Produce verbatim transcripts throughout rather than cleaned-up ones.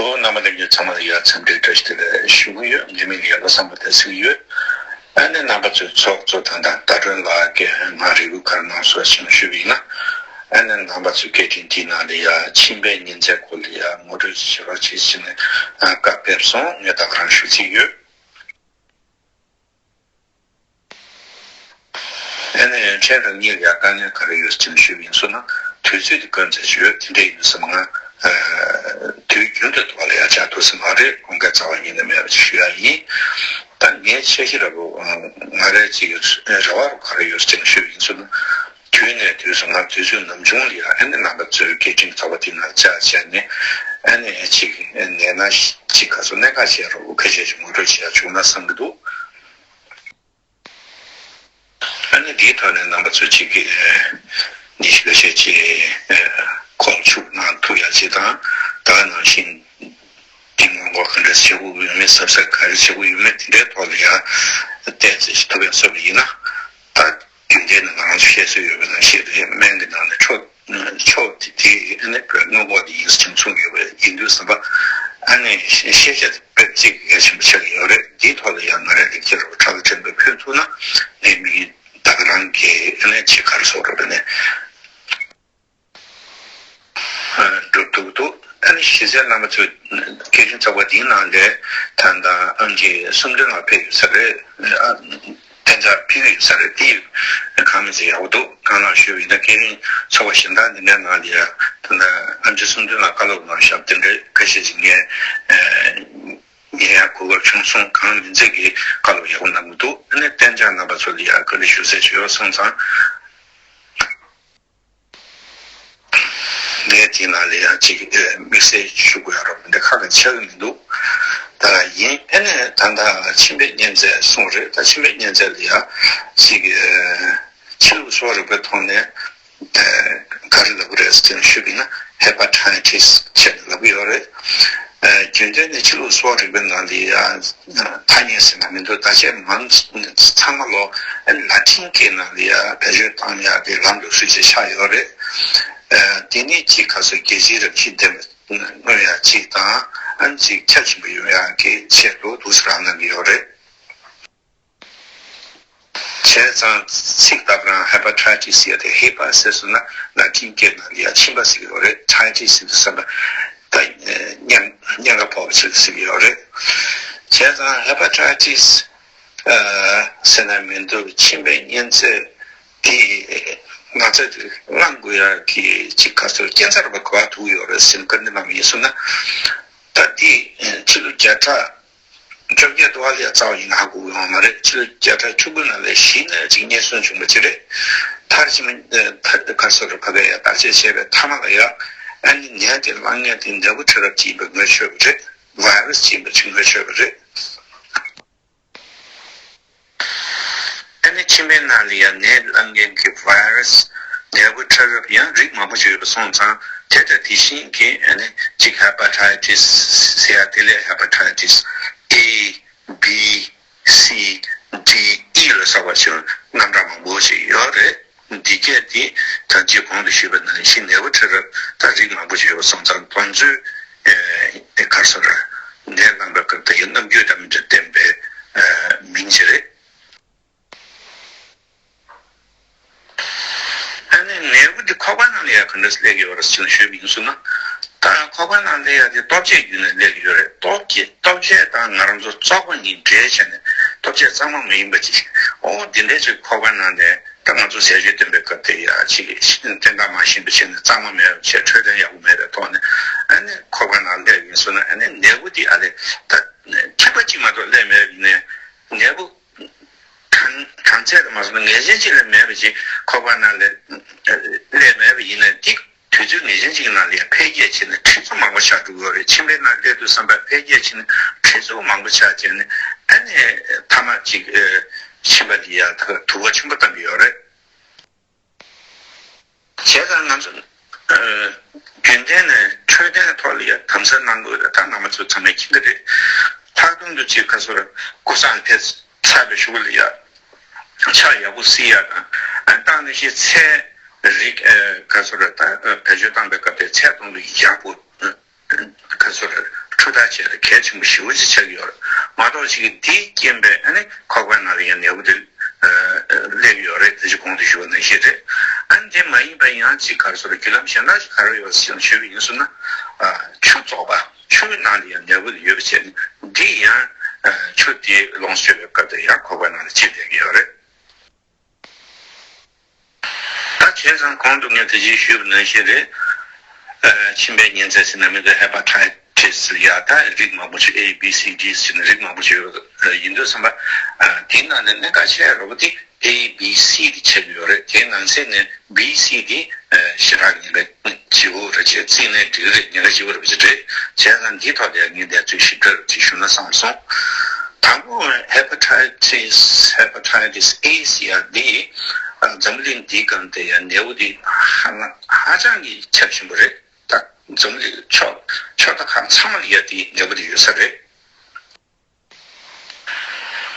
ཨོ། རྣམ་པ་ལྷན་རྒྱས་ཚང་མ་ལ་ཡ་འཚམས་འདྲི་བཀྲ་ཤིས་བདེ་ལེགས་ཞུ་གི་ཡོད། ངའི་མིང་ལ་ཡ་ལོ་བསམ་པ་དེ་ཟེར་གྱི་ཡོད། ཨ་ནི་རྣམ་པ་ཚོའི་ཚོགས་གཙོ་དང་དང་ཟླ་སྒྲོན་ལགས་ཀྱིས་ང་རེ་སྐུལ་ག་རེ་གནང་སོང་ཞེས་ཞུས་པ་ཡིན་ན། ཨ་ནི་རྣམ་པ་ཚོའི་སྐད་འཕྲིན་དེའི་ནང་ལ་ཡ་ཁྱིམ་པའི་གཉན་ཚད་སྐོར་ལ་ཡ་ངོ་སྤྲོད་བྱེད་རོགས་བྱེད་ཟེར་ནས་བཀའ་ཕེབས་སོང་། ངས་ད་ག་རང་ཞུ་རྩིས་ཡོད། ཨ་ནི་ཕྲན་རང་ཉིད་ལ་ཡ་དཀའ་ངལ་ག་རེ་ཡོད་ཅེས་ཞུས་པ་ཡིན་སོང་ན། དུས་ཚོད་དེ་དཀོན་ཚད་ཅིག་ཡོད། དེ་འདྲ་ཡིན་དུས་ཙམ་ང་དུས་རྒྱུན་དུ་འདུག་པ་ལ་ཡ་ཆགས་ཐུབ་ས་མ་རེད། དགོངས་འགལ་རྩ་བ་ཉིད་ནས་མེད་པ་ཅིག་ཞུ་ཡ་ཡིན། ད་ངའི་འཆར་གཞི་ར་བོ་ང་རའི་ཅིག་རེ་བ་རུ་ག་རེ་ཡོད་ཅེས་ཞུས་པ་ཡིན་སོང་ན། དུས་ནས་དུས་སུ་ང་དུས་ཚོད་ནམ་བྱུང་ལ་ཡ་ཨ་ནི་རྣམ་པ་ཚོའི་སྐད་འཕྲིན་ཚོགས་པ་དེ་ནང་བཅར་བྱས་ནས། ཨ་ནི་ཅིག་ནས་ན་ཅིག་ག་ཚོད་གནད་འགག་ཅིག་ར་བོ་ཁ་ཤས་ཅིག་ངོ་སྤྲོད་བྱེད་ཡ་བྱུང་ན་བསམ་གྱི་འདུག། ཨ་ནི་འདིའི་ཐོག་ནས་རྣམ་པ་ཚོ་གཅིག་གིས་ཉིན་ཞིག་ཁ་ཤས་ཅིག་ཁོག་ཆུ་གནང་ཐུབ་ཡ་ཅིག་དང་། ད་ག་ནང་བཞིན་འདི་སྔོན་འགོག་ག་འདྲ་བྱེད་དགོས་ཡོད་མེད། གཟབ་གཟབ་ག་རེ་བྱེད་དགོས་ཡོད་མེད། དེ་འདྲའི་ཐོག་ལ་ཡ་བལྟས་ཚེ་ཐུབ་པའི་བཟོ་བ་ཡིན་ན། ད་རྒྱུན་ལྡན་ནས་ང་རང་ཚོ་བཤད་སྲོལ་ཡོད་པའི་ནང་བཞིན་རེད། སྨན་གྱི་ནང་ནས་མཆོག་མཆོག་དེ་དེ་ཨ་ནི་བོད་སྔོན་འགོག་དེ་ཡིན་ཟེར་གསུང་གི་ཡོད་པ་ཡིན་དུས་ཙམ་པ། ཨ་ནི་ཤེས་བྱ་དེ་དཔེ་གཅིག་གལ་ཆེན་པོ་ཆགས་ཀྱི་ཡོད་རེད། འདིའི་ཐོག་ལ་ཡང་ང་རའི་ལེགས་སྐྱེས་རོགས་ཁྲག་ལ་དྲན་པའི་ཕན་ཐོགས་ན། ངའི་མིག་ད་ག་རང་གི་ཨ་ནི་ཆེད་ཁར་སོགས་རེད་པ་ནས་འགྲོ་ཐུབ་འདུག། ཨ་ནི་གཞི་རྩའི་རྣམ་པ་ཚོས་སྐད་འཕྲིན་ཚོགས་པ་འདིའི་ནང་ལས་ད་ལྟ་ཨེམ་ཆི་སུམ་བདུན་ལ་ཕེབས་ཡོད་ས་རེད། ཨ། གཏན་འཇགས་ཕུལ་ཡོད་ས་རེད། དེ་གང་མིན་ཚེ་ཡག་པོ་འདུག། གང་ལགས་ཞུས་པ་ཡིན་ན། སྐད་འཕྲིན་ཚོགས་པ་གཞན་དག་འདི་འདྲའི་ནང་ལ་ཡ་ད་ལྟ་ཨེམ་ཆི་སུམ་བདུན་ལ་བཀའ་སློབ་གནང་ཞབས་དེ་འདྲའི་ཁ་ཤས་ཤིག་ངས་ཉན་ཡ་གོ་སྐབས་བྱུང་སོང་། གང་མིན་ཚེ་གི་བཀའ་སློབ་ཡག་པོ་གནང་གི་འདུག། ཨ་ནི་གཏན་འཇགས་རྣམ་པ་ཚོ་ལ་ཡ་བཀའ་འདྲི་ཞུ་ས་ཅིག་ཡོད་སོང་ཙང་། ངས་དེའི་ནང་ལ་ཡང་ཅིག་དམིགས་བསལ་ཞུ་དགོས་ཡ་རོགས་མི་འདྲ་ཁག་ཁག་ཆགས་ཀྱི་མི་འདུག། ད་ཡིན། ཨ་ནི་ད་ལྟ་མཆིན་པའི་གཉན་ཚད་གསུངས་རེད། ད་མཆིན་པའི་གཉན་ཚད་ལ་ཡང་ཅིག་ཕྱི་ལུགས་གསོ་བ་རིག་པའི་ཐོག་ནས་ག་རེ་ལབ་ཀྱི་རེད་ཟེར་ན། ཞུས་པ་ཡིན་ན་ཧེ་པ་ཊའི་ཊི་སི་ཟེར་ནས་ལབ་ཀྱི་ཡོད་རེད། རྒྱུན་ལྡན་ནས་ཕྱི་ལུགས་གསོ་བ་རིག་པའི་ནང་ལ་ཡང་ཐ་སྙད་ཟེར་ན་མི་འདུག། ད་ཆ་མང་ཚང་མ་ལོ་ལ་ཏིན་སྐད་ནང་ལ་ཡ་བེད་སྤྱོད་བཏང་ཡག་གི་ལམ་ལུགས་སྲོལ་ཞིག་ཆགས་ཡོད་རེད། དེ་ནི་གཅིག་ག་ཚོད་རྒྱལ་སྤྱིའི་རབ་བྱེད་ལྡན་པ་མངོན་ཡག་གཅིག་དང་། ཨ་ནི་གཅིག་ཁྱབ་ཆེན་པོ་ཡོང་ཡག་གི་ཆེད་དུ་འདུག་སེ་རང་གནང་གི་ཡོད་རེད། བྱས་ཙང་ཚིག་ད་ག་རང་ཧེ་པ་ཊའི་ཊི་སི་ཟེར་ཡ་དེ། ཧེ་པ་ཟེར་སོང་ན་ལ་ཏིན་སྐད་ནང་ལ་ཡ་མཆིན་པ་ཟེར་གྱི་ཡོད་རེད། ཊའི་ཊི་སི་ཟེར་དུས་ཙམ་པ་ད་གཉན་གཉན་ཁ་ཕོག་པ་ཆེད་དུ་ཟེར་གྱི་ཡོད་རེད། བྱས་ཙང་ཧེ་པ་ཊའི་ཊི་སི་ཟེར་ན་མི་འདུག། མཆིན་པའི་གཉན་ཚད་དེ་ང་ཚོས་བླང་དགོས་ཡག་གི་ཅིག་ག་ཚོད་རྐྱེན་རྩ་རུ་བ་ག་བ་ཐུག་ཡོད་རེད་ཟེར་ནས་བཀའ་འདྲི་གནང་བ་ཡིན་སོང་ན། ད་དེ་ཕྱི་ལོ་བརྒྱ་ཕྲག་བཅོ་བརྒྱད་དུ་བ་ལས་རྩ་བ་ཡིན་ན་ཧ་གོ་ཡོང་མ་རེད། ཕྱི་ལོ་བརྒྱ་ཕྲག་བཅུ་དགུ་ནང་ལ་གཞི་ནས་ཅིག་རྙེད་སོན་བྱུང་བ་ཅིག་རེད། མཐར་ཕྱིན་མཐར་ག་སོ་རུ་ཕ་གི་ཡ་བརྟག་དཔྱད་བྱས་པའི་མཐའ་མ་ལ་ཡ་ཨ་ནི་ནད་དེ་བླང་མཁན་དེ་ནད་འབུ་ཕྲ་རབ་ཅིག་ཡིན་པ་ངོས་ཆོད་པ་རེད། ཝའི་རུ་སི་ཅིག་ཡིན་པ་ཅིག་ངོས་ཆོད་པ་རེད། ཨ་ནི་མཆིན་པའི་ནང་ལ་ཡང་ནད་བླང་མཁན་གྱི་ཝའི་རུ་སི་ནད་འབུ་ཕྲ་རབ་ཡང་རིགས་མང་པོ་ཞིག་ཡོད་པ་སོང་ཙང་། དེ་དང་དེ་བཞིན་གྱི་ཨ་ནི་གཅིག་ཧེ་པ་ཊའི་ཊི་སི་ཟེར་ཡ་དེ་ལས་ཧེ་པ་ཊའི་ཊི་སི་ཨེ། བི། སི། ཌི། ཨི་ལ་སོགས་པ་ཞིག་རྣམ་གྲངས་མང་པོ་ཞིག་ཡོད་རེད། འདི་གས་དེ་ད་ཅི་གོང་དུ་ཞུས་པ་ནང་བཞིན་ནད་འབུ་ཕྲ་རབ་ད་རིགས་མང་པོ་ཞིག་ཡོད་པ་སོང་ཙང་། དེ་ཚོའི་ཨེ་ག་རེ་ཟེར། ནད་བླངས་པའི་སྐབས་དེ་ཡི་རྣམ་འགྱུར་དང་མི་འདྲ་བསྟན་པའི་ཨེ་མིང་ཞིག་རེད། ཨ་ནི་ནད་འབུ་འདི་ཁོག་པ་ནང་ལ་ཡ་ག་འདྲ་སླེབས་ཡོད་རེད་ཟེར་ནས་ཞུས་པ་ཡིན་སོང་ན། ད་ཁོག་པ་ནང་སླེབས་ཡ་དེ་ལྟོ་ཆས་བརྒྱུད་ནས་སླེབས་ཡོད་རེད། ལྟོ་ཆས་ལྟོ་ཆས་དང་ང་རང་ཚོ་བཙོག་པ་གཉིས་འདྲེས་བྱས་ནས། ལྟོ་ཆས་གཙང་མ་མ་ཡིན་པ་ཅིག། ཨོ་འདི་འདྲས་ཅིག་ཁོག་པ་ནང་ནས། ད་ང་ཚོ་ཟས་སྤྱོད་བསྟེན་པའི་སྐབས་དེ་ཡ་ཅིག་བསྟེན་སྟངས་མ་ཤེས་པ་བྱས་ནས། གཙང་མ་མེད་པ་བྱས། འཕྲོད་བསྟེན་ཡག་པོ་མེད་པའི་ཐོག་ནས། ཨ་ནི་ཁོག་པ་ནང་སླེབས་ཡིན་སོང་ན། ཨ་ནི་ནད་འབུ་འདི་ཨ་ལས་ད་ཐིགས་པ་གཅིག་མ་གཏོགས་སླེབས་མེད་པ་ཡིན་ནའི། ནད་འབུ་གྲངས་གྲངས་ཚད་དུ་མ་སོང་ན་ངེས་ཅན་གཅིག་ལས་མེད་པ་ཅིག་ཁོག་པ་ནང་ལ་སླེབས་མེད་པ་ཡིན་ན། འདི་དུས་ཚོད་ངེས་ཅན་གཅིག་གི་ནང་ལ་ཡང་འཕེལ་རྒྱས་ཕྱིན་ནས་མཁྲིས་ཚོགས་མང་པོ་ཆགས་འགྲོ་གི་ཡོད་རེད། མཆིན་པའི་ནང་སླེབས་དུས་ཙམ་པ་འཕེལ་རྒྱས་ཕྱིན་ནས་མཁྲིས་ཚོགས་མང་པོ་ཆགས་བྱས་ནས། ཨ་ནི་མཐའ་མ་ཅིག་ཨེ་མཆིན་པ་ལ་ཡ་ད་དུ་བ་ཆེན་པོ་བཏང་གི་ཡོད་རེད། བྱས་ཙང་ང་ཚོ་ཨ་རྒྱུན་ལྡན་ནས་འཕྲོད་བསྟེན་ཐོག་ལ་ཡ་དམ་ཟབ་གནང་དགོས་རེད། ད་རྣམ་པ་ཚོ་ཚང་མས་མཁྱེན་གྱི་རེད། ལྷག་དོན་དུ་ཅིག་ཁ་སོར་ཀུ་སང་ཕེ་ཚ་བའི་ཤུགས་ལ་ཡ་ཕྱག་ཡག་པོ་བསིལ་ཡ་དང་། ཨ་ནི་ད་ནི་ཤི་ཚལ་རིགས་ཨ་ཁ་སོར་ད་བེད་སྤྱོད་བཏང་པའི་སྐབས་དེ་ཚད་གཏོང་དུ་ཡག་པོ། ཁ་སོར་ བྱས་ཏེ་གལ་ཆེན་པོ་ཞེ་པོ་ཅིག་ཆགས་ཀྱི་ཡོད་རེད་མ་གཏོགས་ཅིག་འདིའི་རྐྱེན་པས་ཨ་ནི་ཁོག་པའི་ནང་ལ་ཡང་ནད་འབུ་དེ་སླེབས་ཡོད་རེད། དེ་ཅིག་གོང་དུ་ཞུས་པ་ནང་བཞིན་རེད། ཨ་ནི་དེ་མ་ཡིན་པ་ཡང་ཅིག་ག་རེ་ཟེར་རྒྱུ་ལམ་གཞན་དག་ཅིག་ག་རེ་ཡོད་ཟེར་ཞུས་པ་ཡིན་སོང་ན་ཆུ་བཙོག་པ། ཆུའི་ནང་ལ་ཡང་ནད་འབུ་ཡོད་པ་བྱས་ནས་འདི་ཡང་ཆུ་དེ་ལོངས་སྤྱོད་པའི་སྐབས་དེ་ཡང་ཁོག་པའི་ནང་ལ་ཕྱིན་བསྡད་ཀྱི་ཡོད་རེད། ད་བྱས་ཙང་གོང་དུ་ངས་དེ་བཞིན་ཞུས་པ་ནང་བཞིན་རེད། མཆིན་པའི་གཉན་ཚད་ཟེར་ན་མི་འདུག་ཧེ་པ་ཊའི་ཊི་སི་ལ་ཡ་ད་རིགས་མང་པོ་ཅིག A B C D ཟེར་ནས་རིགས་མང་པོ་ཅིག་ཡོད་ཡིན་དུས་ཙམ་པ། དེའི་ནང་ནས་གནད་འགག་ཆེ་རུ་བ་དེ་A B C དེ་ཆགས་ཀྱི་ཡོད་རེད། དེའི་ནང་གསེས་ནས་B C དེ་ཞེ་དྲག་ཉེན་ཁ་ཆེ་བོ་རེད། ཅེས་རྩིས་ནས་འགྲིག་རེད། ཉེན་ཁ་ཆེ་བོ་རེད་ཅེས་རེད། བྱས་ཙང་འདིའི་ཐོག་ལ་ངས་འདས་ཚོད་ཞིབ་ཕྲ་རུ་ཅིག་ཞུ་ན་བསམ་སོང་། དང་པོ་ཧེ་པ་ཊའི་ཊི་སི་ཧེ་པ་ཊའི་ཊི་སི་A ཟེར་ཡ་འདི་འཛམ་བུ་གླིང་འདིའི་སྒང་དེ་ཡ་ནད་འབུ་འདི་ཧ་ལམ་ཧ་ཅང་གི་ཁྱབ་ཆེན་པོ་རེད། ད་འཛམ་བུ་གླིང་ཕྱོགས་ཕྱོགས་མཐའ་ཁག་ཚང་མ་ལ་ཡ་དེ་ནད་འབུ་དེ་ཡོད་ས་རེད།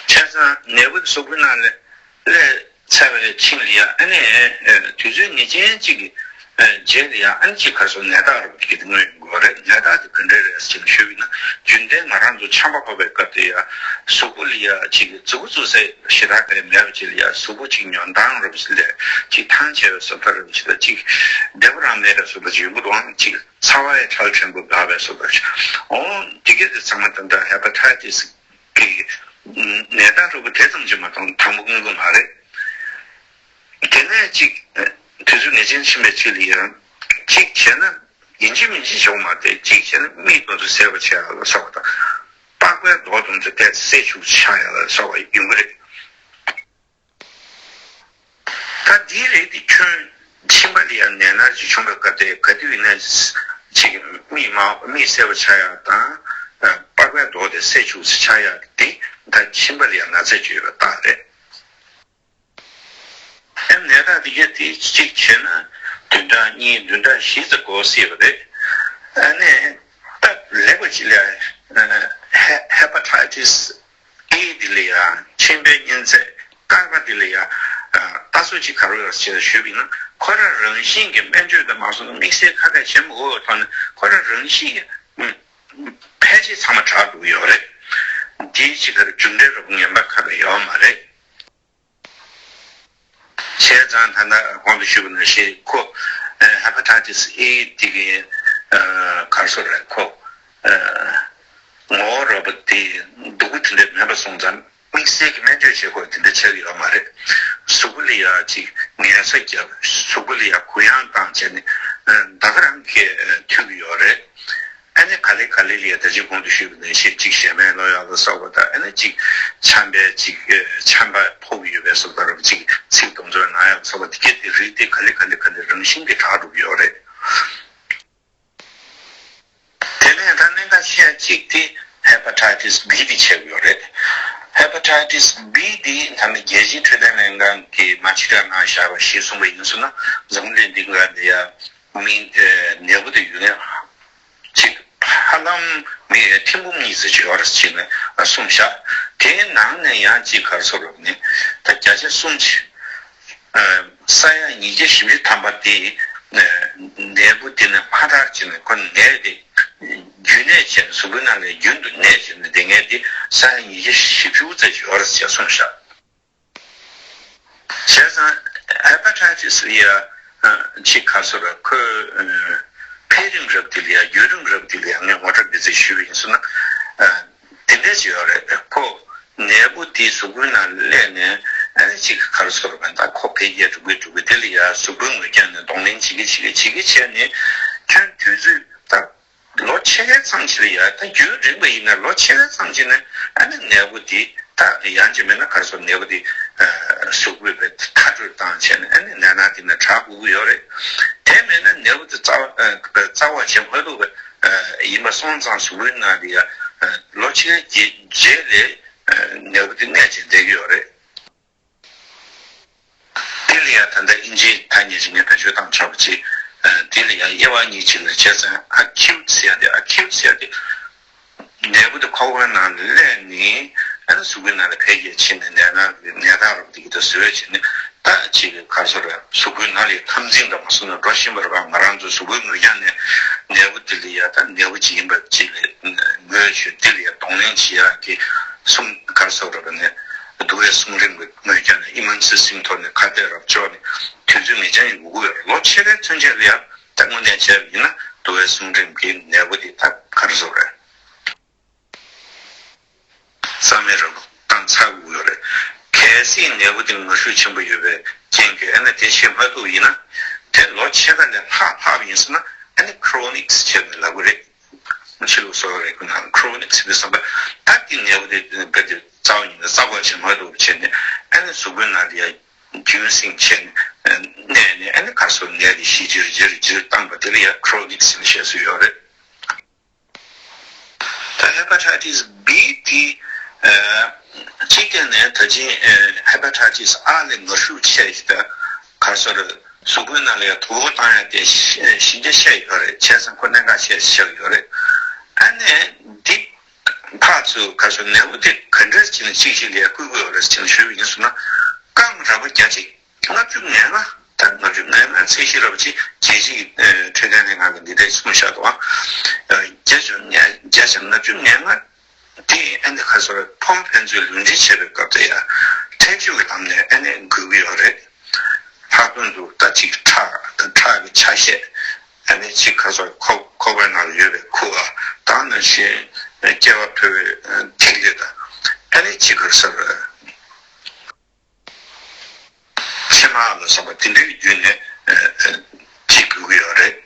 བྱས་ཙང་ནད་འབུ་དེ་གཟུགས་པོའི་ནང་ལ་སླེབས་ཚར་བའི་རྗེས་ལ་ཡ་ཨ་ནི་དུས་ཚོད་ངེས་ཅན་ཅིག་གི་རྗེས་ལ་ཡ་ཨ་ནི་ཅིག་ག་རེ་ཟེར་ནད་རྟགས་རུ་གི་དེ་མངོན་ཡོང་གི་ཡོད་རེད། ནད་རྟགས་དེ་ག་འདྲ་རེད་ཟེར་ཞུས་པ་ཡིན་ན་རྒྱུན་ལྡན་ང་རང་ཚོ་ཆམ་པ་ཕོག་པའི་སྐབས་དེ་ཡ་གཟུགས་པོ་ལ་ཡ་ཅིག་གི་མཛུབ་གུ་བཙུགས་ས་ཞེ་དྲག་ག་ཡ་མེད་པ་ཅིག་ལ་ཡ་གཟུགས་པོ་ཅིག་ཉོན་དང་རུ་ཅིག་ལས་ཅིག་ཐང་ཆད་པའི་བཟོ་ལྟ་རུ་ཅིག་ལ་ཅིག་བདེ་པོ་རང་མེད་པའི་བཟོ་ལྟ་ཅིག་ཡོང་གི་འདུག་ཨང་ཅིག་ཚ་བའི་ཁྲག་ཕྲན་བུ་འབབ་པའི་བཟོ་འདྲ་ཞིག་འོང་། དེ་གས་དེ་ཚང་མ་ད་ལྟ་ཧེ་པ་ཊའི་ཊི་སི་གི་ནད་རྟགས་རུ་བ་དེ་ཙམ་གྱིས་མ་གཏོགས་དང་པོ་མངོན་གྱི་མ་རེད། དེ་ནས་ཅིག་དུས་ཚོད་ངེས་ཅན་ཕྱིན་པའི་ཚུལ་ལ་ཡང་གཅིག་བྱས་ན་ཡིན་གཅིག་མིན་གཅིག་བྱུང་མ་རེད། གཅིག་བྱས་ན་མིག་དོན་དུ་སེར་པོ་ཆགས་ཡག་ལ་སོགས་པ་དང་། པགས་པའི་རྡོག་དོན་དུ་བལྟས་ཚེ་ཆུ་ཆགས་ཡག་ལ་སོགས་པ་ཡོང་གི་རེད། ད་འདིའི་རིགས་དེ་ཁྱོན་མཆིན་པ་ལ་ཡང་ནད་མནར་ཅིག་བྱུང་བའི་སྐབས་དེ་ག་དུས་ཡིན་ན་ཅིག་མིག་མ་མིག་སེར་པོ་ཆགས་ཡག་དང་། པགས་པའི་རྡོག་དེ་སེར་ཆུ་ཆགས་ཡག་དེ་ད་མཆིན་པ་ལ་ཡང་ན་ཚ་ཅིག་ཡོད་པའི་རྟགས་རེད། ཨེ་ནད་རྟགས་དེ་གས་དེ་གཅིག་བྱས་ན་བདུན་ཕྲག་གཉིས་བདུན་ཕྲག་བཞི་ཙམ་འགོར་སྲིད་པ་རེད། ཨ་ནས་སྟབས་ལེགས་པ་ཅིག་ལ་ཧེ་ཧེ་པ་ཊའི་ཊི་སི་ཨེ་འདི་ལ་ཡང་མཆིན་པའི་གཉན་ཚད་དཀར་པ་འདི་ལ་ཡང་ལྟ་ཚུལ་ཅིག་ག་རེ་ཡོད་ཅེས་ཞུས་པ་ཡིན་ན་ཁོ་རང་རང་བཞིན་གྱི་སྨན་བཅོས་དང་མ་སོང་ན་དམིགས་བསལ་ཁ་གཏད་བྱེད་མི་དགོས་པའི་ཐོག་ནས་ཁོ་རང་རང་བཞིན་གྱི་ཕལ་ཆེར་ཚང་མ་དྲག་འགྲོ་གི་ཡོད་རེད། འདིའི་ཅིག་ག་རེ་རྒྱུ་འབྲས་རོབ་ངན་པ་ཁ་ག་ཡོད་མ་རེད། བྱས་ཙང་ད་ལྟ་གོང་དུ་ཞུས་པ་ནང་བཞིན་ཁོ་ཧེ་པ་ཊའི་ཊི་སི་ཨེ་དེ་གའི་ག་རེ་ཟེར་རེད། ཁོ་ངོ་བོ་རོ་པ་དེ་སྡུག་པོ་དེ་འདྲ་མེད་པ་སོང་ཙང་དམིགས་བསལ་གྱི་སྨན་བཅོས་བྱེད་དགོས་དེ་འདྲ་ཆགས་ཀྱི་ཡོད་མ་རེད། གཟུགས་པོ་ལ་ཡ་ཅིག་ངལ་གསོ་བརྒྱབ། གཟུགས་པོ་ལ་ཡ་གུ་ཡངས་བཏང་བྱས་ནས་ད་ག་རང་གིས་ཐུབ་ཀྱི་ཡོད་རེད། ཨ་ནི་ག་ལེ་ག་ལེ་ལ་ཡ་ད་ཅི་གོང་དུ་ཞུས་པ་ནང་བཞིན་ཅིག་གཞན་མའི་ལོ་ཡག་ལ་སོགས་པ་དང་ཨ་ནི་ཅིག་ཆམ་པའི་ཅིག་ཆམ་པ་ཕོག་ཡོད་པའི་སོགས་པ་རབ་ཅིག་ཚིགས་གདོང་ཚོར་ན་ཡག་ལ་སོགས་པ་དེ་གས་དེ་རིགས་དེ་ག་ལེ་ག་ལེ་ག་ལེ་རང་བཞིན་གྱིས་དྲག་འགྲོ་གི་ཡོད་རེད། དེ་ནས་ད་གནད་འགག་ཆེ་ཡ་གཅིག་དེ་ཧེ་པ་ཊའི་ཊི་སི་བི་དེ་ཆགས་ཀྱི་ཡོད་རེད། ཧེ་པ་ཊའི་ཊི་སི་བི་དེ་ད་ནི་རྒྱལ་སྤྱིའི་འཕྲོད་བསྟེན་ལྷན་ཁང་གིས་མ་ཕྱི་དྲག་གནང་བཞག་པ་གཞིར་བཟུང་བ་ཡིན་ཟེར་ན་འཛམ་གླིང་འདི་ག་ལ་ཡ། མི་ནད་འབུ་དེ་ཡོད་མཁན་ཅིག་ཧ་ལམ་མི་ཐེར་འབུམ་གཉིས་ཙམ་ཅིག་ཡོད་རེད་ཅེས་ནས་གསུངས་ཤག་དེའི་ནང་ནས་ཡང་ཅིག་ག་རེ་ཟེར་རོ་ནི་ད་བརྒྱ་ཆ་གསུམ་ཅིག་ས་ཡ་ཉིས་བརྒྱ་བཞི་བཅུ་ཐམ་པ་དེ་ནད་འབུ་དེ་ནས་མ་དར་ཅེས་ནས་ཁོ་ནད་དེ་རྒྱུན་གནས་བྱས་ནས་གཟུགས་པོའི་ནང་ལ་རྒྱུན་དུ་གནས་བྱས་ནས་བསྡད་མཁན་དེ་ས་ཡ་ཉིས་བརྒྱ་བཞི་བཅུ་ཙམ་ཅིག་ཡོད་རེད་ཅེས་གསུངས་ཤག་བྱས་ཙང་ཧེ་པ་ཊའི་ཊི་སི་ལ་ཡ་ཅིག་ག་རེ་ཟེར་ར་ཁོས་འཕེལ་རིམ་རབ་དེ་ལ་ཡ་བརྒྱུད་རིམ་རབ་དེ་ལ་ཡ་ངས་ངོ་སྤྲོད་འདི་ཚོ་ཞུས་པ་ཡིན་ཟེར་ན་དེ་འདྲ་ཅིག་ཡོད་རེད། ཁོ་ནད་འབུ་དེ་གཟུགས་པོའི་ནང་སླེབས་ནས་ཨ་ནི་ཅིག་ག་རེ་ཟེར་ར་ད་ཁོ་འཕེལ་རྒྱས་འགྲོ་གི་འགྲོ་གི་དེ་ལ་ཡ་གཟུགས་པོའི་ངོས་རྒྱབ་ནས་གདོང་ལེན་བྱེད་ཀྱི་བྱེད་ཀྱི་བྱེད་ཀྱི་བྱས་ནས་ཁྱོན་དུས་ཚོད་ད། ལོ་ཕྱེད་ཀའི་མཚམས་ཅིག་ལ་ཡ་ད་རྒྱུན་རིང་པ་ཡིན་ན་ལོ་ཕྱེད་ཀའི་མཚམས་ཅིག་ནས་ཨ་ནི་ནད་འབུ་འདི་ད་ཡང་ཅིག་མིན་ན་ག་རེ་ཟེར་ནད་འབུ་འདི་གཟུགས་པོའི་བའི་མཐའ་སྐྲོད་བཏང་བྱས་ནས་ཨ་ནི་ནད་མནར་འདི་ནས་དྲག་འགྲོ་གི་ཡོད་རེད། དེ་མིན་ན་ནད་འབུ་འདི་རྩ་བ་རྩ་བ་བྱེད་མ་ཐུབ་པ་ཡིན་པ་སོང་ཙང་གཟུགས་པོའི་ནང་ལ་ཡ་ལོ་ཕྱེད་ཀའི་རྗེས་ལ་ནད་འབུ་འདི་གནས་བྱས་བསྡད་ཀྱི་ཡོད་རེད། དེ་ལ་ཡང་ད་ལྟ་དབྱིན་ཇིའི་ཐ་སྙད་ཅིག་ངས་བེད་སྤྱོད་བཏང་ཆོག་པ་ཅིག་དེ་ལ་ཡང་དབྱེ་བ་གཉིས་ཅིག་ལ་བྱས་ཙང་ཨ་ཁིའུ་ཊི་ཟེར་ཡ་དེ་ཨ་ཁིའུ་ཊི་ཟེར་ཡ་དེ་ནད་འབུ་དེ་ཁོག་པའི་ནང་ལ་སླེབས་ནས་ཨ་ནི་གཟུགས་པོའི་ནང་ལ་འཕེལ་རྒྱས་ཕྱིན་ནས་ནད་རྟགས་ནད་རྟགས་རབ་དེ་གི་དེ་བཟོས་བྱས་ནས་ད་ཅིག་ག་རེ་ཟེར་ར་གཟུགས་པོའི་ནང་ལ་འཐབ་འཛིང་འདྲ་མ་སོང་ན་འགྲོ་བཞིན་པ་རེད་པ། ང་རང་ཚོ་གཟུགས་པོའི་ངོས་རྒྱབ་ནས་ནད་འབུ་དེ་ལ་ཡ་ད་ནད་འབུ་ཅིག་ཡིན་པ་ཅིག་ལ་ངོས་ ཆོས་འདི་ལ་ཡང་གདོང་ལེན་བྱེད་ཡག་གི་གསུང་ག་རེ་ཟེར་དགོས་རེད་པ་ནས། འདུ་བའི་གསུང་རིམ་གྱི་ངོས་ཀྱང་ནས་ཨི་མན་སི་སིམ་ཐོག་ནས་ཁ་གཏད་རབ་འཇོག་ནས་དུས་ཚོད་ངེས་ཅན་ཞིག་འགོར་གྱི་ཡོད་རེད། ལོ་ཕྱེད་ཀའི་ཚུན་ཆད་ལ་ཡང་ད་དངོས་གནས་བྱས་པ་ཡིན་ན་འདུ་བའི་གསུང་རིམ་གྱི་ནད་པ་དེ་ད་ག་རེ་ཟེར་དགོས་རེད། རྩ་མེད་རང་བཏང་ཚར་དགོས་ཡོད་རེད། གལ་སྲིད་ནད་པ་དེ་ངར་ཤུགས་ཆེན་པོ་ཡོད་པའི་རྐྱེན་གྱིས་ཨ་ནི་དེ་བྱེད་མ་ཐུབ་ཡིན་ན། དེ་ལོ་ཕྱེད་ཀ་ནས་ལྷག་ལྷག་པ་ཡིན་ཟེར་ན་ཨ་ནི་ཁྲོ་ནིག་ཟེར་ནས་ལབ་ཀྱི་རེད། ཕྱི་ལུགས་སོ་རེད་ཀྱི་ན་ཁྲོ་ནིག་ཟེར་བའི་བསམ་པ། ད་དེ་ནད་པ་དེ་དཔེ་དེ་རྩ་བ་ཉིད་ནས་རྩ་བ་བྱེད་མ་ཐུབ་པ་བྱས་ནས་ཨ་ནི་གཟུགས་པོའི་ནང་དེ་ཡང་རྒྱུན་སྲིང་བྱས་ནས་གནས་ནས་ཨ་ནི་ག་རེ་ཟེར་ནད་དེ་ཞི་ཅིར་ཅིར་ཅིར་བཏང་པ་དེ་ལ་ཡང་ཁྲོ་ནིག་ཟེར་ནས་བཤད་སྲོལ་ཡོད་རེད། ད་ཧེ་པ་ཊའི་ཊི་སི་བྷི་དེ་ཨ་གཅིག་བལྟས་ནས་ད་ཅི་ཨ་ཧེ་པ་ཊའི་ཊི་སི་ཨ་ལས་ངར་ཤུགས་ཆེ་ཞིག་ད་ག་རེ་ཟེར་གཟུགས་པོའི་ནང་ལ་ཡང་དུག་བཏང་ཡ་དེ་ཞི་ཞི་འཇགས་བཤད་ཡོད་རེད། བྱས་ཙང་ཁོ་གནད་འགག་ཆེ་ཞིག་ཆགས་ཡོད་རེད། ཨ་ནས་འདི་ཕར་ཚུར་ག་རེ་ཟེར་ནད་པ་དེ་ག་འདྲ་བྱས་ནས་གཅིག་གཅིག་ལ་ཡང་བསྐུལ་དགོས་ཡོད་རེད་ཟེར་ནས་ཞུས་པ་ཡིན་སོང་ན། རྐང་རག་པ་བརྒྱ་གཅིག་ལྔ་བཅུ་ང་ལྔ། ད་ལྔ་བཅུ་ང་ལྔ་ཚད་གཞི་ར་བ་ཅིག་རྒྱལ་སྤྱིའི་ཨ་འཕྲོད་བསྟེན་ལྷན་ཁང་གིས་འདི་འདྲའི་གསུངས་བཞག་འདུག་ཨ། བརྒྱ་ཆ་ལྔ་བཅུ་ང་ལྔ་དེ་ཨ་ནི་ག་རེ་ཟེར་ཕོམ་ཕན་ཚུན་ལུས་འབྲེལ་བྱེད་པའི་སྐབས་དེ་ཡང་ཐལ་ཆུ་གི་ལམ་ནས་ཨ་ནི་འགུལ་གྱི་ཡོད་རེད། ལྷག་དོན་དུ་ད་ཅིག་ཁྲག་ད་ཁྲག་གི་ཆ་ཤས་ཨ་ནི་ཅིག་ག་རེ་ཟེར་ཁོག་ཁོག་པའི་ནང་ལ་ཡོད་པའི་ཁུ་བ་དང་ནང་བཞིན་སྐྱེ་བ་འཕེལ་བའི་ཐིག་ལེ་དང་ཨ་ནི་ཅིག་ག་རེ་ཟེར། མཆིལ་མ་ལ་སོགས་པ་དེ་འདྲའི་བརྒྱུད་ནས་ཨ་ཨ་ཅིག་འགུལ་གྱི་ཡོད་རེད།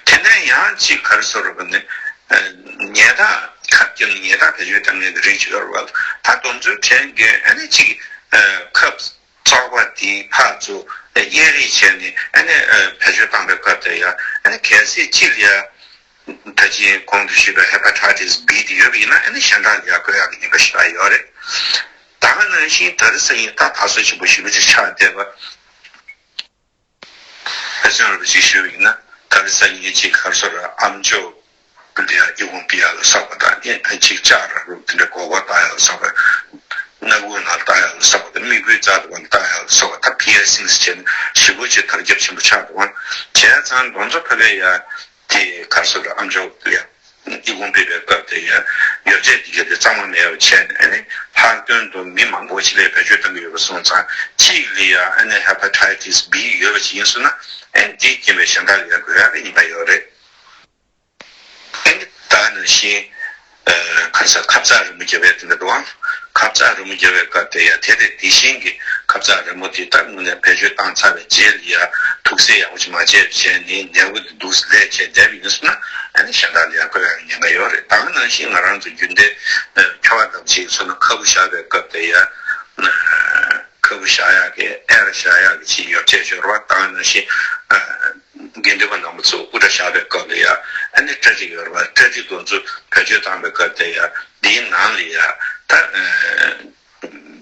དེ་ནས་ཡང་ཅིག་ག་རེ་ཟེར་དགོས་རེད་པ་ནི། ཨ་ཉལ་ཐ་ཁབ་ཀྱི་ཉལ་ཐ་བེད་སྤྱོད་གཏང་མཁན་གྱི་རིགས་ཅིག་ཡོད་རེད་པ། ད་དེ་ཚོའི་གྲས་ཀྱིས་ཨ་ནི་ཅིག་ཨ་ཁབ་བཙོག་པ་དེ་ཕར་ཚུར་གཡས་རིགས་བྱས་ནས་ཨ་ནི་ཨ་བེད་སྤྱོད་བཏང་པའི་སྐབས་དེ་ཡང་ཨ་ནི་གལ་སྲིད་ཅིག་ལ་ཡ། ད་ཅི་གོང་དུ་ཞུས་པའི་ཧེ་པ་ཊའི་ཊི་སི་བྷི་དེ་ཡོད་པ་ཡིན་ན་ཨ་ནི་གཞན་དག་ལ་ཡང་འགོས་ཡག་གི་ཉེན་ཁ་ཞེ་དྲག་ཡོད་རེད། ད་ག་ནང་བཞིན་ད་རེས་ཡིན་ད་ད་གཟོད་ཆེན་པོ་ཞེ་པོ་ཅིག་ཆགས་བསྡད་པ། ཕན་ཚུན་རོབ་ཅིག་ཞུས་པ་ཡིན་ན་ད་རེས་ཡིན་ཅིག་ག་རེ་ཟེར་ཨམ་ཅོག་འདི་ཡང་ཨི་ཁུང་པི་ཡ་ལ་སོགས་པ་དང་ཨེ་ཕན་ཅིག་ལྕགས་ར་རུ་དེ་འདྲ་མགོ་སྐོར་བཏང་ཡ་ལ་སོགས་པ། སྣ་ཁུང་ནང་བཏང་ཡ་ལ་སོགས་པ་དང་མིག་དཔེ་རྩ་དུ་བ་ལ་བཏང་ཡ་ལ་སོགས་པ་ད་པི་ཡར་སིང་ཟེར་བྱས་ནས་ཞེ་པོ་ཅིག་དར་ཁྱབ་ཆེན་པོ་ཆགས་འདུག་བ། བྱས་ཙང་དེ་ཚོ་ཕ་གི་ཡ། དེ་ག་རེ་ཟེར་ཨམ་ཅོག་ལ་ཡ། ཨི་ཁུང་ཕུད་པའི་སྐབས་དེ་ཡ། ཡོ་བྱད་དེ་ག་དེ་གཙང་མ་མེད་པ་བྱས་ནས་ཨ་ནི་ལྷག་དོན་དུ་མི་མང་པོ་ཅིག་ལ་བེད་སྤྱོད་གཏང་གི་ཡོད་པ་སོང་ཙང་གཅིག་ལ་ཡ་ཨ་ནི་ཧེ་པ་ཊའི་ཊི་སི་བྷི་ཡོད་པ་ཅིག་ཡིན་སོང་ན་ཨ་ནི་དེའི་རྐྱེན་པས་གཞན་དག་ལ་ཡ་འགོས་ཡག་གི་ཉེན་ཁ་ཡོད་རེད། ཨ་ནི་ད་ག་ནང་བཞིན། ཨ་ཁ་ས་ཁབ་ཚགས་རི་མོ་རྒྱབ་པའི་དེ་འདྲ་འདུག་ཨང་། ཁབ་ཚགས་རི་མོ་རྒྱབ་པའི་སྐབས་དེ་ཡ་དེ་དེ་དེ་བཞིན་གྱི་ཁབ་ཚགས་རི་མོ་དེ་ད་དངོས་གནས་བེད་སྤྱོད་བཏང་ཚར་བའི་རྗེས་ལ་ཡ་ཐུག་སེལ་ཡག་པོ་ཅིག་མ་བྱས་བྱས་ནས་ནད་པ་དེ་འདུག་སེ་ལས་བྱས་བསྡད་པ་ཡིན་སོང་ན་ཨ་ནི་གཞན་དག་ལ་ཡ་འགོས་ཡག་གི་ཉེན་ཁ་ཡོད་རེད། ད་ག་ནང་བཞིན་ང་རང་ཚོ་རྒྱུན་ལྡན་ཨ་ཁྱོ་ག་དང་བཅས་སོང་ན་ཁ་སྤུ་བཞག་པའི་སྐབས་དེ་ཡ་ཨ་ཁ་སྤུ་བཞག་ཡག་གི་ཨེ་ར་བཞག་ཡག་གི་ཅིག་ཡོ་བྱད་ཤོར་བ་ད་ག་ནང་བཞིན་ཨ། དགེ་འདུན་པ་རྣམ་པ་ཚོ་དབུ་སྐྲ་བཞར་བའི་སྐབས་ལ་ཡ་ཨ་ནི་སྐྲ་གཅིག་ཡོད་རེད་པ། སྐྲ་གཅིག་དེ་ཚོ་བེད་སྤྱོད་བཏང་བའི་སྐབས་དེ་ཡ་འདིའི་ནང་ལ་ཡ་ད་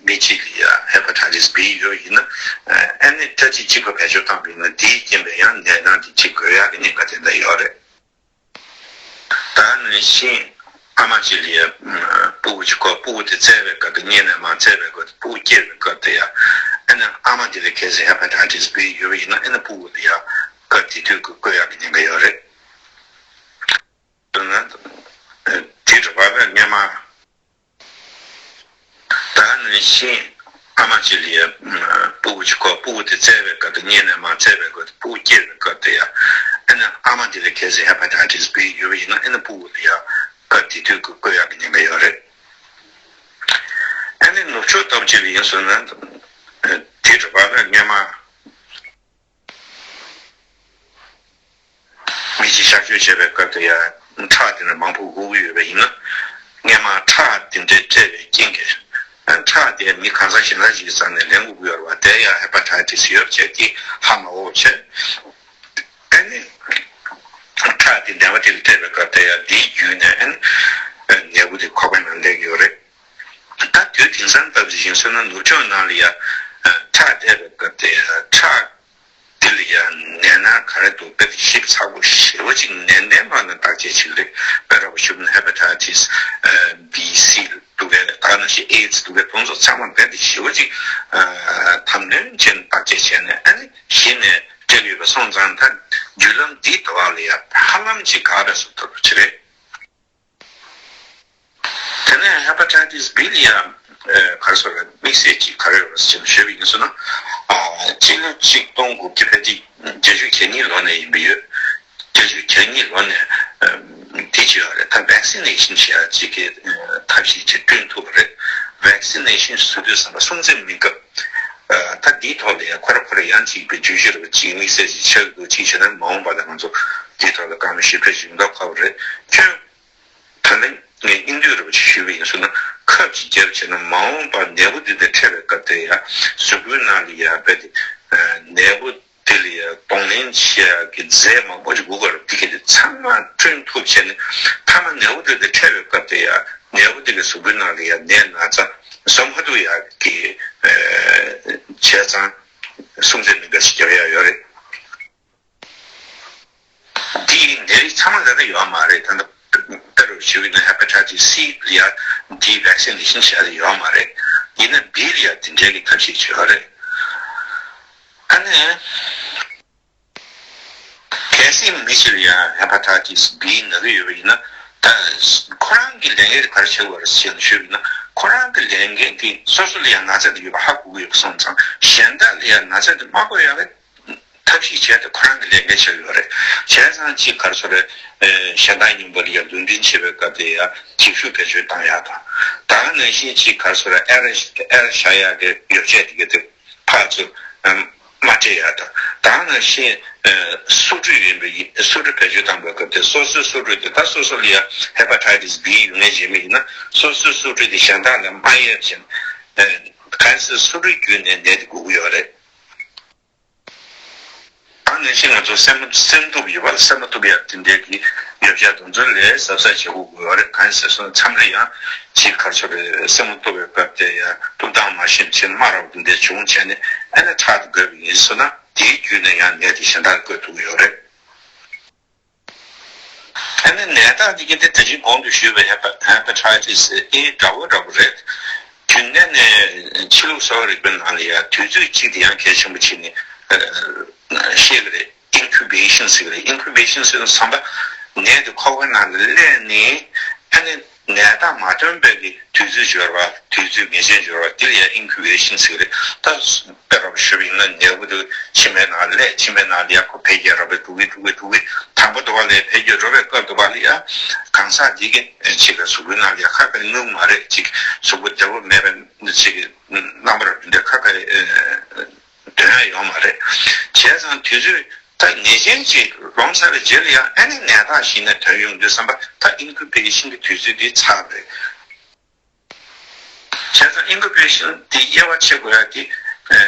མི་གཅིག་ལ་ཡ་ཧེ་པ་ཊའི་ཊི་སི་བྷི་ཡོད་ཡིན་ན་ཨ་ནི་སྐྲ་གཅིག་གཅིག་པ་བེད་སྤྱོད་བཏང་བ་ཡིན་ན་འདིའི་རྐྱེན་པས་ཡང་ནད་རྣམས་དེ་གཅིག་འགོས་ཡག་གི་ཉེན་ཁ་དེ་འདྲ་ཡོད་རེད། ད་ནང་བཞིན་ཨ་མ་གཅིག་ལ་ཡ་སྤུ་གུ་གཅིག་གོ་སྤུ་གུ་དེ་བཙས་པའི་སྐབས་དེ་གཉིད་ནས་མར་བཙས་པའི་སྐབས་དེ་སྤུ་གུ་སྐྱེས་པའི་སྐབས་དེ་ཡ་ཨ་ནི་ཨ་མ་དེ་ལ་གལ་སྲིད་ཧེ་པ་ཊའི་ཊི་སི་བྷི་ཡོད་པ་ཡིན་ན་ཨ་ནི་སྤུ་གུ་དེ་ཡ་སྐབས་དེ་དུས་ཀྱི་འགོས་ཡག་གི་ཉེན་ཁ་ཡོད་རེད། དེ་ན་དེ་རུ་བབ་པའི་སྔས་མ། ད་ནང་བཞིན་ཨ་མ་གཅིག་ལ་ཡ་སྤུ་གུ་གཅིག་གོ་སྤུ་གུ་དེ་བཙས་པའི་སྐབས་དེ་གཉིད་ནས་མར་བཙས་པའི་སྐབས་དེ་སྤུ་གུ་སྐྱེས་པའི་སྐབས་དེ་ཡ་ཨ་ནི་ཨ་མ་དེ་ལ་གལ་སྲིད་ཧེ་པ་ཊའི་ཊི་སི་བྷི་ཡོད་པ་ཡིན་ན་ཨ་ནི་སྤུ་གུ་དེ་ཡ་སྐབས་དེ་དུས་ཀྱི་འགོས་ཡག་གི་ཉེན་ཁ་ཡོད་རེད། ཨ་ནི་ནུབ་ཕྱོགས་ལྟ་བུ་ཅིག་ལ་ཡིན་སོང་ན་དེ་རུ་བབ་པའི་སྔས་མ། མི་གཅིག་གཤག་བཅོས་བྱས་པའི་སྐབས་དེ་ཡ་ཁྲག་དེ་འདྲ་མང་པོ་འགུག་གི་ཡོད་པ་ཡིན་ན། སྔས་མ་ཁྲག་དེ་འདྲ་སྤྲད་པའི་རྐྱེན་གྱིས། ཁྲག་དེ་མི་གང་ཟག་གཞན་དག་ཅིག་གི་རྩ་ནས་ལེན་དགོས་ཀྱི་ཡོད་རེད་པ། དེ་ཡང་ཧེ་པ་ཊའི་ཊི་སི་ཡོད་བྱས་ཀྱི་ཧ་མ་གོ་བྱས། ཨ་ནི། ཁྲག་དེ་ནད་པ་དེ་ལ་སྤྲད་པའི་སྐབས་དེ་ཡ་དེའི་བརྒྱུད་ནས་ཨ་ནི། ནད་འབུ་དེ་ཁོག་པའི་ནང་སླེབས་ཀྱི་ཡོད་རེད། ད་དུས་དེང་སང་སྟབས་ཀྱིས་ཡིན་སོང་ན་ནུབ་ཕྱོགས་ནང་ལ་ཡ། ཁྲག་སྤྲད་པའི་སྐབས་དེ་ཡ་ཁྲག་དེ་ལ་ཡང་ནད་མནར་ག་རེ་འདུག་དཔེ་དེ་ཞིབ་ཚགས་པོ་ཞེ་པོ་ཅིག་ནན་ཏན་ཐོག་ནས་བརྟག་དཔྱད་བྱེད་ཀྱི་རེད། དཔེ་ར་བ་ཞུ་ན་ཧེ་པ་ཊའི་ཊི་སི་བྷི་སི་འདུག་གས། ད་ནང་བཞིན་ཨེ་ཌི་སི་འདུག་གས། དེ་ཚོ་ཚང་མ་དཔེ་དེ་ཞེ་པོ་ཅིག་དམ་དོན་ཅན་བརྟག་དཔྱད་བྱས་ནས་ཨ་ནི་གཞི་ནས་སྤྲད་ཡོད་པ་སོང་ཙང་ད་བརྒྱུད་ལམ་འདིའི་ཐོག་ལ་ཡང་ཧ་ལམ་ཅིག་ག་རེ་སུ་ཐུབ་པ་ཅིག་རེད། ཨིས་བྷི་ལ་ཡ་ག་རེ་ཟེར་རེད། དམིགས་བསལ་ཅིག་ག་རེ་ཡོད་རེད་ཟེར་ཞུས་པ་ཡིན་ཟེར་ན། སྤྱི་ལོ་ཆིག་སྟོང་དགུ་བརྒྱ་ཕལ་ཆེར་བརྒྱད་ཅུ་གྱ་གཉིས་ལོ་ནས་ཡིན་པ་ཡོད། བརྒྱད་ཅུ་གྱ་གཉིས་ལོ་ནས་དེ་བྱས་ཡོད་རེད། ད་vaccination་བྱེད་ཡ་ཅིག་གི་ཐབས་ཤེས་ཅིག་བསྐྲུན་ཐུབ་པ་རེད། vaccination་བཟོ་དུས་ཙམ་པ་སྲུང་བརྩི་མི་དགོས། ད་འདིའི་ཐོག་ལ་ཡང་ཁོ་ར་ཁོ་ར་ཡང་ཅིག་པའི་བརྗོད་གཞི་རེད་པ། ཅིག་དམིགས་བསལ་ཅིག་ཆགས་འདུག་ཅིག་བྱས་ན་མ་འོངས་པ་ལ་ང་ཚོ་འདིའི་ཐོག་ལ་བཀའ་མོལ་ཞུ་ཕེབས་ཡོང་མདོག་ཁ་པོ་རེད། ཁྱོད་ད་ལན་ངས་སྙིང་བསྡུས་རེ་བ་ཞུས་པ་ཡིན་ཟེར་ན། ཁབ་ཅིག་བརྒྱབ་བྱས་ན་མ་འོངས་པར་ནད་འབུ་འདི་དང་འཕྲད་པའི་སྐབས་དེ་ཡང་གཟུགས་པོའི་ནང་ལ་ཡང་རྦད་དེ་ནད་འབུ་དེ་ལ་ཡང་གདོང་ལེན་བྱེད་ཡག་གི་རྫས་མང་པོ་ཞིག་དགོས་ཀྱི་རེད། དེ་ག་དེ་ཚང་མ་བསྐྲུན་ཐུབ་བྱས་ནས། མཐའ་མ་ནད་འབུ་དེ་དང་འཕྲད་པའི་སྐབས་དེ་ཡང་ནད་འབུ་དེ་གི་གཟུགས་པོའི་ནང་ལ་ཡང་ནད་ན་ཚ་བཟོ་མ་ཐུབ་ཡག་གི་བྱས་ཙང་སྲུང་བརྩི་མི་འགའ་ཞིག་རྒྱག་ཡག་ཡོད་རེད། འདི་ནད་རིགས་ཚང་མ་ལ་ད་ཡོད་མ་རེད། ད་ལྟ་ལྟ་རུ་ཞུ་བ་ཡིན་ན་hepatitis C་ལ་ཡང་འདིའི་vaccination་བྱས་ཡོད་མ་རེད། ཡིན་ན་B་ལ་ཡང་དེ་འདྲའི་གི་ཐབས་ཤེས་བྱས་ཡོད་རེད། ཨ་ནི་གལ་སྲིད་མི་ཞིག་ལ་ཡང་hepatitis B་ན་གི་ཡོད་པ་ཡིན་ན། ད་ཁོ་རང་གི་ལས་འགན་དེ་ག་རེ་བྱེད་དགོས་རེད་ཟེར་ན་ཞུ་བ་ཡིན་ན། ཁོ་རང་གི་ལས་འགན་དེ་སོ་སོ་ལ་ཡང་ན་ཚ་དེ་ཡོད་པ་ཧ་གོ་གི་ཡོད་པ་སོང་ཙང་། གཞན་དག་ལ་ཡང་ན་ཚ་དེ་མ་འགོ་ཡག་གི་ཐབས་ཤེས་བྱས་ཏེ་ཁོ་རང་གི་ལས་འགན་ཆགས་ཡོད་རེད། བྱས་ཙང་ཅིག་ག་རེ་ཟེར་རེད། ཨེ། གཞན་དག་མཉམ་པོ་ལ་ཡང་ལུས་འབྲེལ་བྱེད་པའི་སྐབས་དེ་ཡང་ཞིབ་ཞུ་བེད་སྤྱོད་བཏང་ཡག་དང་། ད་ག་ནང་བཞིན་ཅིག་ག་རེ་ཟེར་རེད། ཨེ་ར་ཨེ་ར་བཞག་ཡག་གི་ཡོ་བྱད་དེ་ག་དེ་ཕར་ཚུར་མ་སྤྲད་ཡག་དང་། ད་ག་ནང་བཞིན་ཨེ། སོ་འཁྲུད་ཡིན་པའི་སོ་འཁྲུད་བེད་སྤྱོད་བཏང་པའི་སྐབས་དེ་སོ་སོའི་སོ་འཁྲུད་དེ། ད་སོ་སོ་ལ་ཡང་hepatitis B་ཡོད་མཁན་ཡིན་པ་ཡིན་ན། སོ་སོའི་སོ་འཁྲུད་དེ་གཞན་དག་ལ་མ་གཡབ་བྱས་ནས། ཨེ། གང་ཟེར། སོ་འཁྲུད་བརྒྱུད་ནས་ནད་དེ་འགོ་གི་ཡོད་རེད། ད་ནང་བཞིན་ང་ཚོ་སེམས་སེམས་སྡུག་ཡོད་པ་ལ་སེམས་སྡུག་ཡག་དེ་འདྲའི་གི་ཡོ་བྱད་དེ་ཚོ་ལས་གཟབ་གཟབ་བྱེད་དགོས་ཀྱི་ཡོད་རེད། གང་ཟེར་སོང་མཚམས་རེ་ཡང་ཅིག་ག་རེ་ཟེར་རེད། སེམས་སྡུག་པའི་སྐབས་དེ་ཡང་ཐུགས་དྭངས་མ་ཤེས་ཕྱིར་སྨ་ར་བ་དེ་འདྲ་བྱུང་བྱས་ནས། ཨ་ནི་ཁྲག་དེ་འགོས་པ་ཡིན་ཟེར་ན། དེའི་བརྒྱུད་ནས་ཡང་ནད་དེ་གཞན་དག་ལ་འགོས་ཐུབ་ཀྱི་ཡོད་རེད། ཨ་ནི་ནད་རྟགས་དེ་ག་དེ་ད་ཅི་གོང་དུ་ཞུས་པའི་hepatitis A་འདྲ་བོ་འདྲ་བོ་རེད། རྒྱུན་གནས་ནས་ཕྱི་ལུགས་གསོ་བ་རིག་པའི་ནང་ལ་ཡང་དུས་ཚོད་གཅིག་དེ་ཡང་གལ་ཆེན་པོ་བྱས་ནས་བཤད་ཀྱི་རེད། Incubation་ཟེར་གྱི་རེད། Incubation་ཟེར་དུས་ཙམ་པ་ནད་དེ་ཁོག་པའི་ནང་ལ་སླེབས་ནས། ཨ་ནི་ནད་རྟགས་མ་སྟོན་པའི་གི་དུས་ཚོད་འབྱོར་བ། དུས་ཚོད་ངེས་ཅན་འབྱོར་བ་དེ་ལ་ཡང་Incubation་ཟེར་གྱི་རེད། ད་དཔེ་རང་ཞུས་པ་ཡིན་ན། ནད་འབུ་དེ་མཆིན་པའི་ནང་སླེབས། མཆིན་པའི་ནང་ལ་ཡང་ཁོ་འཕེལ་རྒྱས་རག་པའི་འགྲོ་གི་འགྲོ་གི་འགྲོ་གི། དང་པོ་དེ་བ་ལ་འཕེལ་རྒྱས་འགྲོ་བའི་སྐབས་དེ་བ་ལ་ཡང་གང་ཟག་འདི་གི་ཅིག་གཟུགས་པོའི་ནང་ལ་ཡང་ཁ་ཁ་ནུབ་མ་རེད། ཅིག་གཟུགས་པོ་བདེ་པོ་མེད་པའི་ཅིག་རྣམ་པ་རབ་འདྲ་ཁ་ཁ་ཐོན་ཡ་ཡོད་མ་རེད། བྱས་ཙང་དུས་ཚོད་ད་ངེས་ཅན་ཅིག་ལོངས་ཚར་བའི་རྗེས་ལ་ཡང་ཨ་ནི་ནད་རྟགས་གཞི་ནས་ཐོན་ཡོང་དུས་ཙམ་པ། ད་Incubation་གི་དུས་ཚོད་འདི་ཚར་བ་རེད། བྱས་ཙང་Incubation་འདི་དབྱེ་བ་ཕྱེ་དགོས་ཡ་དེ། ཨ།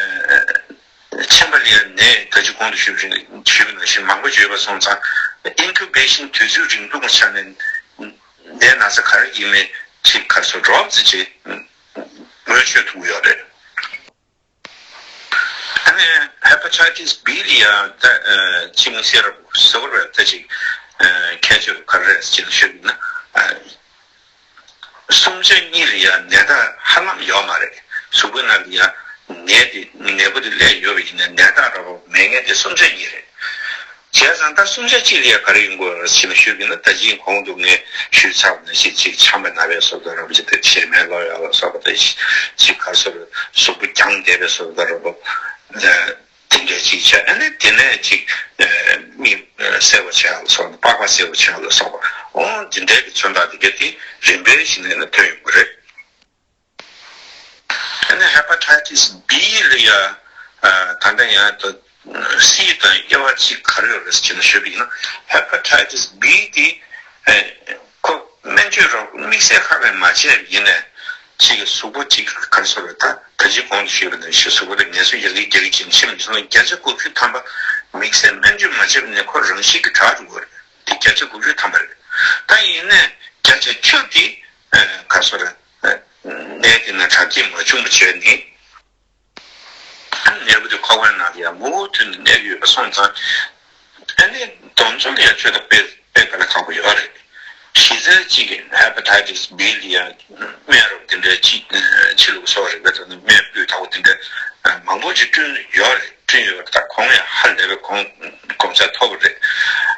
མཆིན་པ་ལ་ཡང་ནད་ད་ཅི་གོང་དུ་ཞུས་པ་བཞིན་ཞུས་པ་ནང་བཞིན་མང་པོ་ཡོད་པ་སོང་ཙང་། Incubation་དུས་ཚོད་རིང་ཐུང་གི་ཆ་ནས་ནད་ན་ཚ་ག་རེ་ཡིན་མིན་ཅིག་ག་རེ་ཟེར། རོབ་ཙམ་ཅིག་ངོས་ཆོད་ཐུབ་ཀྱི་ཡོད་རེད། ཨ་ནི་Hepatitis B་ལ་ཡང་ད་ཅི་མི་ཟེར་ཟེར་བ་རེད། ད་ཅིག་ཁྱད་ཆོས་ག་རེ་རེད་ཅེས་ཞུས་ན། སྲུང་བྱ་གཉིས་ལ་ཡང་ནད་རྟགས་ཧ་ལམ་ཡོད་མ་རེད། གཟུགས་པོའི་ནང་ལ་ཡང་ནད་དེ་ནད་འབུ་དེ་སླེབས་ཡོད་པ་ཡིན་ན་ནད་རྟགས་འདྲ་པོ་མེད་མཁན་དེ་སྲུང་བྱ་གཉིས་རེད། བྱས་ཙང་ད་སྲུང་བྱ་གཅིག་ལ་ཡང་ག་རེ་ཡོང་དགོས་རེད་ཟེར་ན་ཞུས་པ་ཡིན་ན། ད་ཅིག་གོང་དུ་ངས་ཞུས་ཚར་བ་ནང་བཞིན་ཅིག་ཆམ་པ་ན་བའི་བཟོ་ལྟ་འདྲ་པོ་ཅིག་དང་། བྱེ་མའི་ལོག་ཡག་ལ་སོགས་པ་དང་། ཅིག་ག་རེ་ཟེར། གཟུགས་པོ་རྒྱང་བསྡད་པའི་བཟོ་ལྟ་འདྲ་པོ། དེ་འདྲ་ཅིག་བྱས། ཨ་ནི་དེ་ནས་ཅིག་མིག་སེར་པོ་ཆགས་ལ་སོགས་པ། པགས་པ་སེར་པོ་ཆགས་ལ་སོགས་པ། འོ་དེ་འདྲའི་གི་མཚོན་རྟགས་དེ་ག་དེ་རིམ་པས་བྱས་ནས་ཐོན་ཡོང་གི་རེད། ཨ་ནི་Hepatitis B་ལ་ཡ། ད་ལྟ་ཡང་ད་C་དང་དབྱེ་བ་ཅིག་ག་རེ་ཡོད་རེད་ཟེར་ན་ཞུས་པ་ཡིན་ན། Hepatitis B་དེ་ཁོ་སྨན་བཅོས་རོགས་དམིགས་བསལ་ཁ་གས་མ་བྱས་པ་ཡིན་ནའི། ཅིག་གི་གཟུགས་པོ་ཅིག་ག་རེ་ཟེར་རེད། ད་ད་ཅི་གོང་དུ་ཞུས་པ་ནང་བཞིན་གཟུགས་པོ་ལ་ངལ་གསོ་རྒྱག་གི་རྒྱག་གི་ཕྱིན་ཕྱིན་སོང་ན། བརྒྱ་ཆ་དགུ་བཅུ་ཐམ་པ་དམིགས་བསལ་སྨན་བཅོས་མ་བྱས་པ་ནས་ཁོ་རང་བཞིན་གྱིས་དྲག་འགྲོ་གི་རེད། དེ་བརྒྱ་ཆ་དགུ་བཅུ་ཐམ་པ་རེད། ད་ཡིན་ནའི་བརྒྱ་ཆ་བཅུ་དེ་ག་རེ་ཟེར་རེད། ནད་དེ་ནས་དྲག་སྐྱེད་མ་བྱུང་བ་བྱས་ནས། ནད་འབུ་དེ་ཁོག་པའི་ནང་ལ་ཡང་མུ་མཐུད་ནས་གནས་ཀྱི་ཡོད་པ་སོང་ཙང་། ཨ་ནི་དེ་ཚོ་ལ་ཡང་ཆོད་ད་དཔེ་དཔེ་དཀའ་ལས་ཁག་པོ་ཡོད་རེད། གཞི་རྩའི་གཅིག་གི་Hepatitis B་ལ་ཡང་སྨན་རོགས་དེ་འདྲའི་ཅིག་ཕྱི་ལུགས་གསོ་བ་རིག་པའི་ཐོག་ནས་སྨན་སྤུས་དག་པོ་དེ་འདྲ་མང་པོ་ཅིག་བསྐྲུན་ཡོད་རེད། བསྐྲུན་ཡོད་རེད། ད་གོང་ཡང་ཧ་ལས་པའི་གོང་གོང་ཚད་མཐོ་པོ་རེད།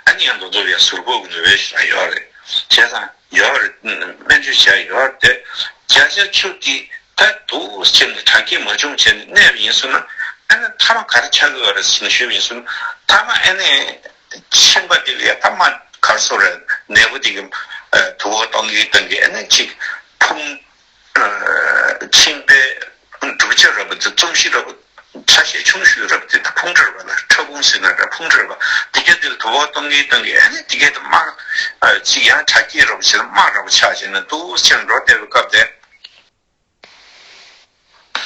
ཨ་ནི་ཡང་དེ་ཚོ་ལ་ཡང་ཟུར་ཕོག་གི་ནུས་པ་ཞིག་ཡོད་རེད། བྱས་ཙང་ཡོད་རེད། སྨན་བཅོས་བྱས་ཡོད་རེད་དེ། བརྒྱ་ཆ་བཅུ་དེ་ད་འདུག་ཟེར་ནས་དྲག་སྐྱེད་མ་བྱུང་བྱས་ནས་གནས་པ་ཡིན་སོང་ན། ཨ་ནི་མཐའ་མ་ག་རེ་ཆགས་ཀྱི་ཡོད་རེད་ཟེར་ནས་ཞུས་པ་ཡིན་སོང་ན། མཐའ་མ་ཨ་ནི་མཆིན་པ་དེ་ལ་ཡ་མཐའ་མ་གར་སོ་རེད། ནད་པ་དེ་གི་དུ་བ་གཏོང་གིན་གཏོང་གིན་ཨ་ནི་ཅིག་ཕུང་། མཆིན་པའི་གྲུབ་ཆ་ར་བ་དེ་རྩོམ་གཤིས་ར་བ། ཆ་ཤས་ཆུང་ཤོས་ར་བ་དེ་ད་ཕུང་འདྲ་བ་ལ་ཕྲ་ཕུང་ཟེར་ན་ར་ཕུང་འདྲ་བ་དེ་ག་དེ་ལ་དུ་བ་གཏོང་གིན་གཏོང་གིན་ཨ་ནི་དེ་ག་དེ་དམར། ཅིག་ཡང་དྲག་སྐྱེད་ར་བ་བྱས་ན་དམར་ར་བ་ཆགས་བྱས་ན་འདུག་ཟེར་འགྲོ་བསྡད་པའི་སྐབས་དེ།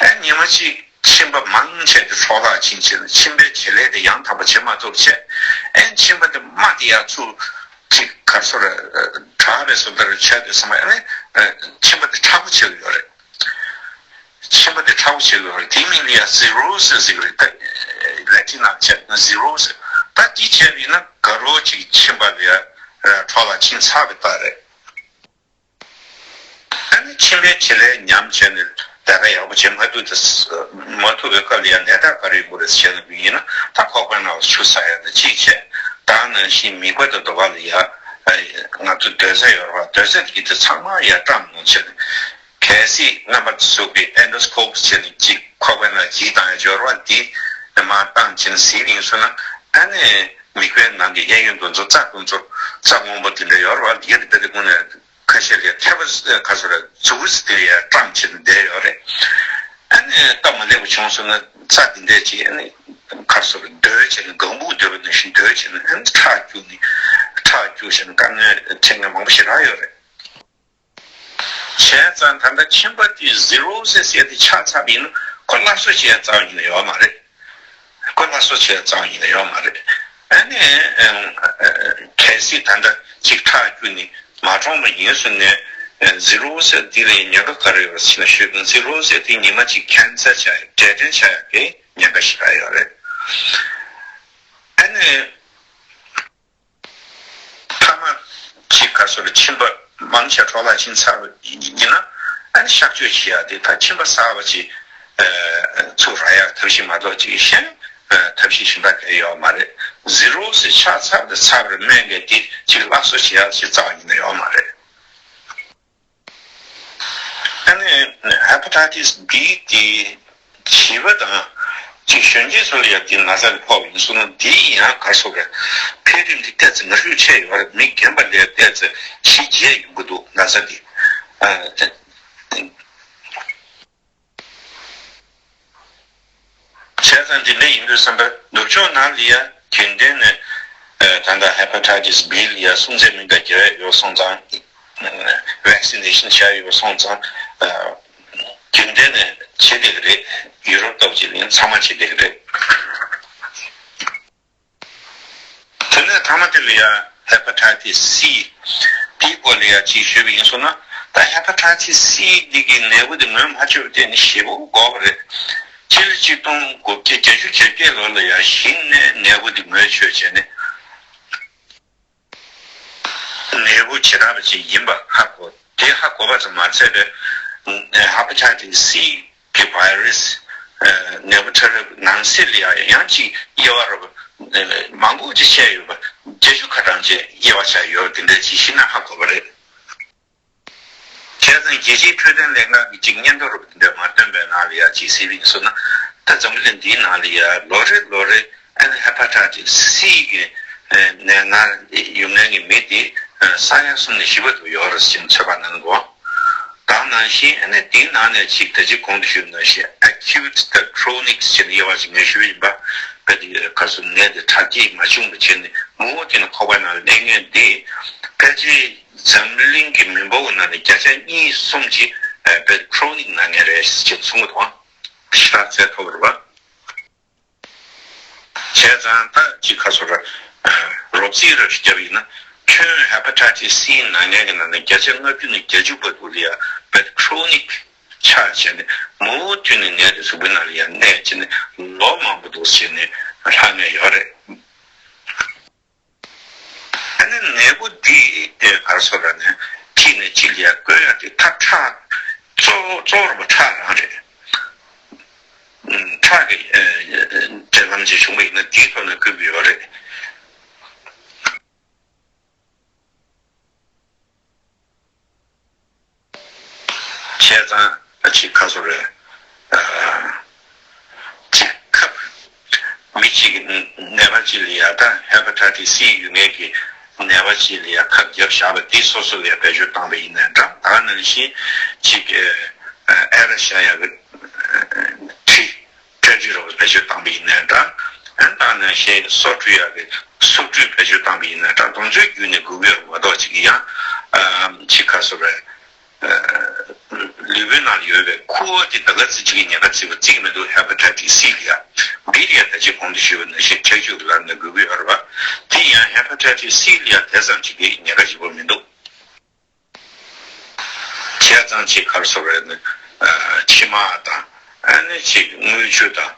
ཨེ་ཉི་མ་གཅིག་མཆིན་པ་མང་ཆེ་དེ་འཕྲོ་བརླག་ཕྱིན་ཕྱིན་མཆིན་པའི་བྱེད་ལས་དེ་ཡང་དག་པ་བྱེད་མ་ཐུབ་བྱས། ཨེ་མཆིན་པ་དེ་རྨ་དེ་ཡར་ཚུར་གཅིག་གར་སོ་ར་དྲག་པའི་བཟོ་ལྟར་བྱས་དུས་ཙམ་པ་ཨེ་མཆིན་པ་དེ་མཁྲེགས་པོ་བྱེད་ཀྱི་ཡོད་རེད། མཆིན་པ་དེ་མཁྲེགས་པོ་བྱེད་ཀྱི་ཡོད་རེད། དེའི་མིང་ལ་ཡང་cirrhosis་ཟེར་གྱི་རེད། ད་ལེ་ཊིན་ནང་བྱས་ན་cirrhosis། ད་དེ་བྱས་པ་ཡིན་ན་དགའ་རོགས་གཅིག་མཆིན་པ་ལ་ཡང་འཕྲོ་བརླག་ཕྱིན་ཚར་བའི་རྟགས་རེད། ཨ་ནི་མཆིན་པའི་བྱེད་ལས་ཉམས་བྱས་ནས་ལས་ཀ་ཡག་པོ་བྱེད་མ་ཐུབ་དུས། མ་ཐུབ་པའི་སྐབས་ལ་ཡང་ནད་རྟགས་ག་རེ་ཡོང་གི་རེད་ཟེར་ན་ཡིན་ན། ད་ཁོག་པའི་ནང་ལ་ཆུ་བསགས་ཡ་ནི་གཅིག་བྱས། ད་ནང་བཞིན་མིད་པ་དང་རྡོ་བ་ལ་ཡ་ང་ཚོ་སྡོད་ས་ཡོད་རེད་པ། སྡོད་ས་དེ་གི་དེ་ཚང་མ་ཡ་བཀྲམ་ནང་བྱས་ནས། གལ་སྲིད་རྣམ་པ་ཚོ་གི་ཨེན་ཌོ་སི་ཀོབ་བྱས་ནས་གཅིག་ཁོག་པའི་ནང་གཅིག་བཏང་ཡ་སྦྱོར་བ་འདི་མར་བཏང་བྱས་ནས་གཟིགས་ཡིན་སོང་ན། ཨ་ནི་མིད་པའི་ནང་གི་གཡས་གཡོན་དུ་ཚོ་རྩ་དུ་ཚོ་རྩ་སྔོན་པོ་དེ་འདྲ་ཡོད་རེད་པ། འདི་ག་དེ་དཔེ་དེ་ཀུན་ནས། ཁ་ཤས་ལ་ཐལ་བ་ཁ་སོ་ར་མཛུ་གུ་ཙི་དེ་ཡ་བཀྲམ་བྱས་ནས་བསྡད་ཡོད་རེད། ཨ་ནི་སྟབས་མ་ལེགས་པ་བྱུང་སོང་ན་རྩ་དེ་འདྲས་ཅིག་ཨ་ནི་ཁ་སོ་ར་རྡོལ་བྱས་ནས་ལྒང་བུ་རྡོལ་བ་ནང་བཞིན་རྡོལ་བྱས་ནས་ཨ་ནི་ཁྲག་སྐྱུག་ནས་ཁྲག་སྐྱུག་བྱས་ནས་དཀའ་ངལ་འཕྲད་མཁན་མང་པོ་ཞེ་དྲག་ཡོད་རེད། བྱས་ཙང་ད་ལྟ་མཆིན་པ་དེ་ཟི་རོ་སི་ཟེར་དེ་ཆགས་ཚར་བ་ཡིན་ན་ཁོ་སླར་གསོ་བྱེད་ཡ་རྩ་བ་ཉིད་ནས་ཡོད་མ་རེད། ཁོ་སླར་གསོ་བྱེད་ཡ་རྩ་བ་ཉིད་ནས་ཡོད་མ་རེད། ཨ་ནི་གལ་སྲིད་ད་ལྟ་ཅིག་ཁྲག་སྐྱུག་ནས་མ་གྲོངས་པ་ཡིན་སོང་ནས་ཟི་རོ་སི་འདི་ལ་ཉེན་ཁ་ག་རེ་ཡོད་ཟེར་ན་ཞུས་དང་། ཟི་རོ་སི་དེ་ཉི་མ་གཅིག་ཁེན་སར་ཆགས་ཡ་འབྲས་སྐྲན་ཆགས་ཡ་གི་ཉེན་ཁ་ཞེ་དྲག་ཡོད་རེད། ཨ་ནི། མཐའ་མ་གཅིག་ག་སོ་ར་མཆིན་པ་མང་ཆེ་འཕྲོ་བརླག་ཕྱིན་ཚར་བ་ཡིན་ན། ཨ་ནི་གཤག་བཅོས་བྱེད་ཡ་དེ་ད་མཆིན་པ་གསར་པ་ཅིག་ཚུར་རག་ཡ་ཐབས་ཤེས་མ་གཏོགས་ཅིག་གཞན་ཐབས་ཤེས་གཞན་པ་གང་ཡོད་མ་རེད། ཟི་རོ་སི་ཆགས་ཚར་བ་དང་ཚར་བའི་སྨན་གྱི་དེ་ཅིག་སླར་གསོ་བྱེད་ཡ་ཞིག་རྩ་བ་ཉིད་ནས་ཡོད་མ་རེད། ཨ་ནི་ཧེ་པ་ཊའི་ཊི་སི་བྷི་དེ་བྱིས་པ་དང་ཅིག་གཞོན་སྐྱེས་ཚོ་ལ་ཡང་དེ་ན་ཚ་དེ་ཕོག་ཡིན་སོང་ན། དེ་ཡང་ག་སོ་ར་འཕེལ་རིམ་དེ་ཏོག་ཙམ་ནུས་ཤུགས་ཆེ་ཡོད་རེད། མི་རྒན་པ་ལས་ཏོག་ཙམ་ཞི་རྒྱས་ཡོང་གི་འདུག་ན་ཚ་དེ། ཨ། བྱས་ཙང་དེ་འདྲ་ཡིན་དུས་ཙམ་པ་ནུབ་ཕྱོགས་ནང་ལ་ཡ་རྒྱུན་ལྡན་ནས་ད་ལྟ་ཧེ་པ་ཊའི་ཊི་སི་བྷི་ལ་ཡ་སྲུང་བརྩི་སྨན་པ་རྒྱག་ཡ་ཡོད་སོང་ཙང་། ཝེག་སི་ནེ་ཤིན་བྱས་ཡོད་སོང་ཙང་། རྒྱུན་ལྡན་ནས་བྱེད་བསྡད་ཀྱི་རེད། ཡུ་རོབ་ལྟ་བུ་ཅིག་ལ་ཡང་ཚང་མ་བྱེད་བསྡད་ཀྱི་རེད། དེ་ནས་མཐའ་མ་དེ་ལ་ཡང་ཧེ་པ་ཊའི་ཊི་སི་སི་དེའི་སྐོར་ལ་ཡང་ཅིག་ཞུས་པ་ཡིན་སོང་ན། ད་ཧེ་པ་ཊའི་ཊི་སི་སི་འདི་གི་ནད་འབུ་དེ་ངོས་མ་ཆོད་པ་དེ་ནི་ཞེ་པོ་འགོར་བ་རེད། སྤྱི་ལོ་ཆིག་སྟོང་དགུ་བརྒྱ་བརྒྱད་ཅུ་གྱ་བརྒྱད་ལོ་ལ་ཡང་གཞི་ནས་ནད་འབུ་དེ་ངོས་ཆོད་བྱས་ནས། ནད་འབུ་བྱེ་བྲག་པ་ཅིག་ཡིན་པ་ཧ་གོ། དེ་ཧ་གོ་བ་ཙམ་མ་ཚད་པའི་ཧེ་པ་ཊའི་ཊི་སི་སི་གི་བྷའི་རུ་སི་ནད་འབུ་ཕྲ་རབ་ནང་གསེས་ལ་ཡང་ཡང་ཅིག་དབྱེ་བ་རུ་མང་པོ་ཅིག་ཕྱེ་ཡོད་པ། བརྒྱད་ཅུ་ཁ་གྲངས་ཅིག་དབྱེ་བ་ཆགས་ཡོད་པ་དེ་འདྲ་ཅིག་ཤེས་ན་ཧ་གོ་བ་རེད། བྱས་ཙང་རྒྱལ་སྤྱིའི་འཕྲོད་བསྟེན་ལས་འགན་གྱི་ཅིག་སྙན་ཐོ་རུ་འདི་འདྲ་མར་བཏོན་པའི་ནང་ལ་ཡ་ཅིག་གཟིགས་པ་ཡིན་སོང་ན། ད་འཛམ་བུ་གླིང་འདིའི་ནང་ལ་ཡ་ལོ་རེ་ལོ་རེ་ཨ་ནི་ཧེ་པ་ཊའི་ཊི་སི་སི་གི་ནད་མནར་ཡོང་མཁན་གྱི་མི་དེ་ས་ཡ་གསུམ་ནས་བཞི་བར་དུ་ཡོད་རེད་ཅེས་ཚོད་དཔག་གནང་གོ། ད་ནང་བཞིན་ཨ་ནི་དེའི་ནང་ནས་ཅིག་ད་ཅི་གོང་དུ་ཞུས་ནང་བཞིན་ཨེ་ཁིའུ་ཊི་དང་ཁོ་རོ་ནིག་ཅེས་དབྱེ་བ་ཅིག་ངས་ཞུས་ཡིན་པ། དཔེ་དེ་ག་སོ་ནད་དེ་དྲག་སྐྱེད་མ་བྱུང་བ་བྱས་ནས་མུ་མཐུད་ནས་ཁོག་པའི་ནང་ལ་གནས་མཁན་དེ་ཕལ་ཆེར། འཛམ་གླིང་གི་མི་འབོར་ནང་ནས་བརྒྱ་ཆ་གཉིས་གསུམ་ཅིག་ཨ་བེད་ཁོ་རོ་ནིག་ན་མཁན་རེད་ཅེས་གསུང་གི་འདུག་ཨང་། ཞེ་དྲག་བཙལ་ཐུབ་རེད་པ། བྱས་ཙང་ད་ཅིག་ཁ་སོ་ར་རོབ་རྩིས་རབ་ཞིག་བརྒྱབ་ཡིན་ན། ཁྱོན་ཧེ་པ་ཊའི་ཊི་སི་སི་ན་མཁན་གྱི་ནང་ནས་བརྒྱ་ཆ་ལྔ་བཅུ་ནས་བརྒྱད་ཅུ་བར་དུ་ལ་ཡ་བེད་ཁོ་རོ་ནིག་ཆགས་བྱས་ནས་མུ་མཐུད་ནས་ནད་དེ་གཟུགས་པོའི་ནང་ལ་ཡ་གནས་བྱས་ནས་ལོ་མང་པོ་འདུག་བྱས་ནས་ལྷག་མཁན་ཡོད་རེད། ཨ་ནི་ནད་འབུ་འདི་དེ་གར་སོ་ར་ནས་ཁྱི་ནས་ཁྱི་ལ་ཡ་བཀོལ་ཡ་དེ་ད་ཁྲག་གཙོ་གཙོ་བོ་ར་ཁྲག་རང་རེད། ཁྲག་གི་འབྲེལ་ལམ་ཅིག་བྱུང་བ་ཡིན་ན་དེའི་ཐོག་ནས་བཀོལ་གྱི་ཡོད་རེད། བྱས་ བྱས་ཙང་ཅིག་ག་རེ་ཟེར་དགོས་རེད། ཅིག་ཁབ། མི་གཅིག་གི་ནད་པ་གཅིག་ལ་ཡ་ད་ཧེ་པ་ཊའི་ཊིས་སི་ཡོད་མཁན་གྱི་ནད་པ་གཅིག་ལ་ཡ་ཁབ་བརྒྱབ་བཞག་པ་དེ་སོ་སོ་ལ་ཡ་བེད་སྤྱོད་བཏང་པ་ཡིན་ནའི་འདྲ། ད་ག་ནང་བཞིན་ཅིག་ཨེ་ར་བཞག་ཡག་གི་ཁྲི་སྐྲ་ཁྲི་རོགས་བེད་སྤྱོད་བཏང་པ་ཡིན་ནའི་འདྲ། ཨ་ནི་ད་ག་ནང་བཞིན་སོ་བཀྲུ་ཡག་གི་སོ་བཀྲུ་བེད་སྤྱོད་བཏང་པ་ཡིན་ནའི་འདྲ། དེ་ཚོའི་བརྒྱུད་ནས་འགོས་ཀྱི་ཡོད་རེད་མ་གཏོགས་ཅིག་ཡང་ཅིག་ག་རེ་ཟེར་དགོས་རེད། ལུས་པོའི་ནང་ལ་ཡོད་པའི་ཁུ་བ་དེ་ད་ག་ཚོད་ཅིག་གི་ཉེན་ཁ་བརྩི་བ་བརྩི་གི་མི་འདུག་ཧེ་པ་ཊའི་ཊིས་སི་ལ་ཡ། བི་ལ་ཡ་ད་ཅི་གོང་དུ་ཞུས་པ་ནང་བཞིན་ཁྲག་སྐྱུག་ལ་ནི་འགོས་ཀྱི་ཡོད་རེད་པ། དེ་ཡང་ཧེ་པ་ཊའི་ཊིས་སི་ལ་ཡ་དེ་ཙམ་ཅིག་གི་ཉེན་ཁ་ཞེ་པོ་མི་འདུག་བྱས་ཙང་ཅིག་ག་རེ་ཟེར་དགོས་རེད། མཆིལ་མ་དང་། ཨ་ནི་ཅིག་རྔུལ་ཆུ་དང་།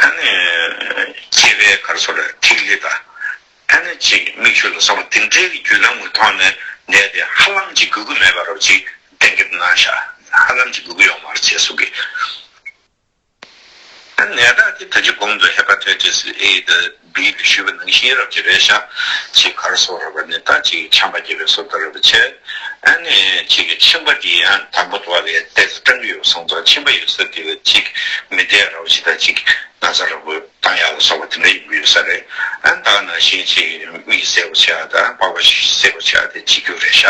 ཨ་ནི་སྐྱེས་པའི་ག་རེ་ཟེར་དགོས་རེད། ཐིག་ལེ་དང་། ཨ་ནི་ཅིག་མིག་ཆུ་ལ་སོགས་པ་དེ་འདྲའི་རྒྱུ་ལམ་གྱི་ཐོག་ནས་ནད་དེ་ཧ་ལམ་ཅིག་འགོས་ཀྱི་མེད་པ་རོབ་ཅིག་གཏན་འཁེལ་གནང་ཤག་ཧ་ལམ་ཅིག་འགོས་ཀྱི་ཡོད་མ་རེད་ཅེས་གསུང་གི། ཨ་ནད་རྟགས་དེ་ད་ཅི་གོང་དུ་ཧེ་པ་ཊའི་ཊིས་ཨེ་དང་བི་ལ་ཞུས་པ་ནང་བཞིན་རབ་ཅིག་རེད་ཤག་ཅིག་ག་རེ་ཟེར་དགོས་རེད་པ། ནི་ད་ཅིག་ཆམ་པ་རྒྱག་པའི་བཟོ་ལྟ་རེད་པ་བྱས། ཨ་ནི་ཅིག་གི་མཆིན་པ་དེ་ཡང་དང་པོ་དོ་ལ་ཏོག་ཙམ་སྐྲངས་ཀྱི་ཡོད་སོང་ཙང་མཆིན་པ་ཡོད་ས་དེ་ལ་ཅིག་མི་བདེ་རོབ་ཅིག་དང་ཅིག་ན་ཚ་རོབ་བཏང་ཡག་ལ་སོགས་པ་དེ་འདྲ་ཡོང་གི་ཡོད་ས་རེད། ཨ་ནི་ད་ག་ནང་བཞིན་ཅིག་མིག་སེར་པོ་ཆགས་དང་པགས་པ་སེར་པོ་ཆགས་དེ་བྱེད་རྒྱུ་རེད་ཤག་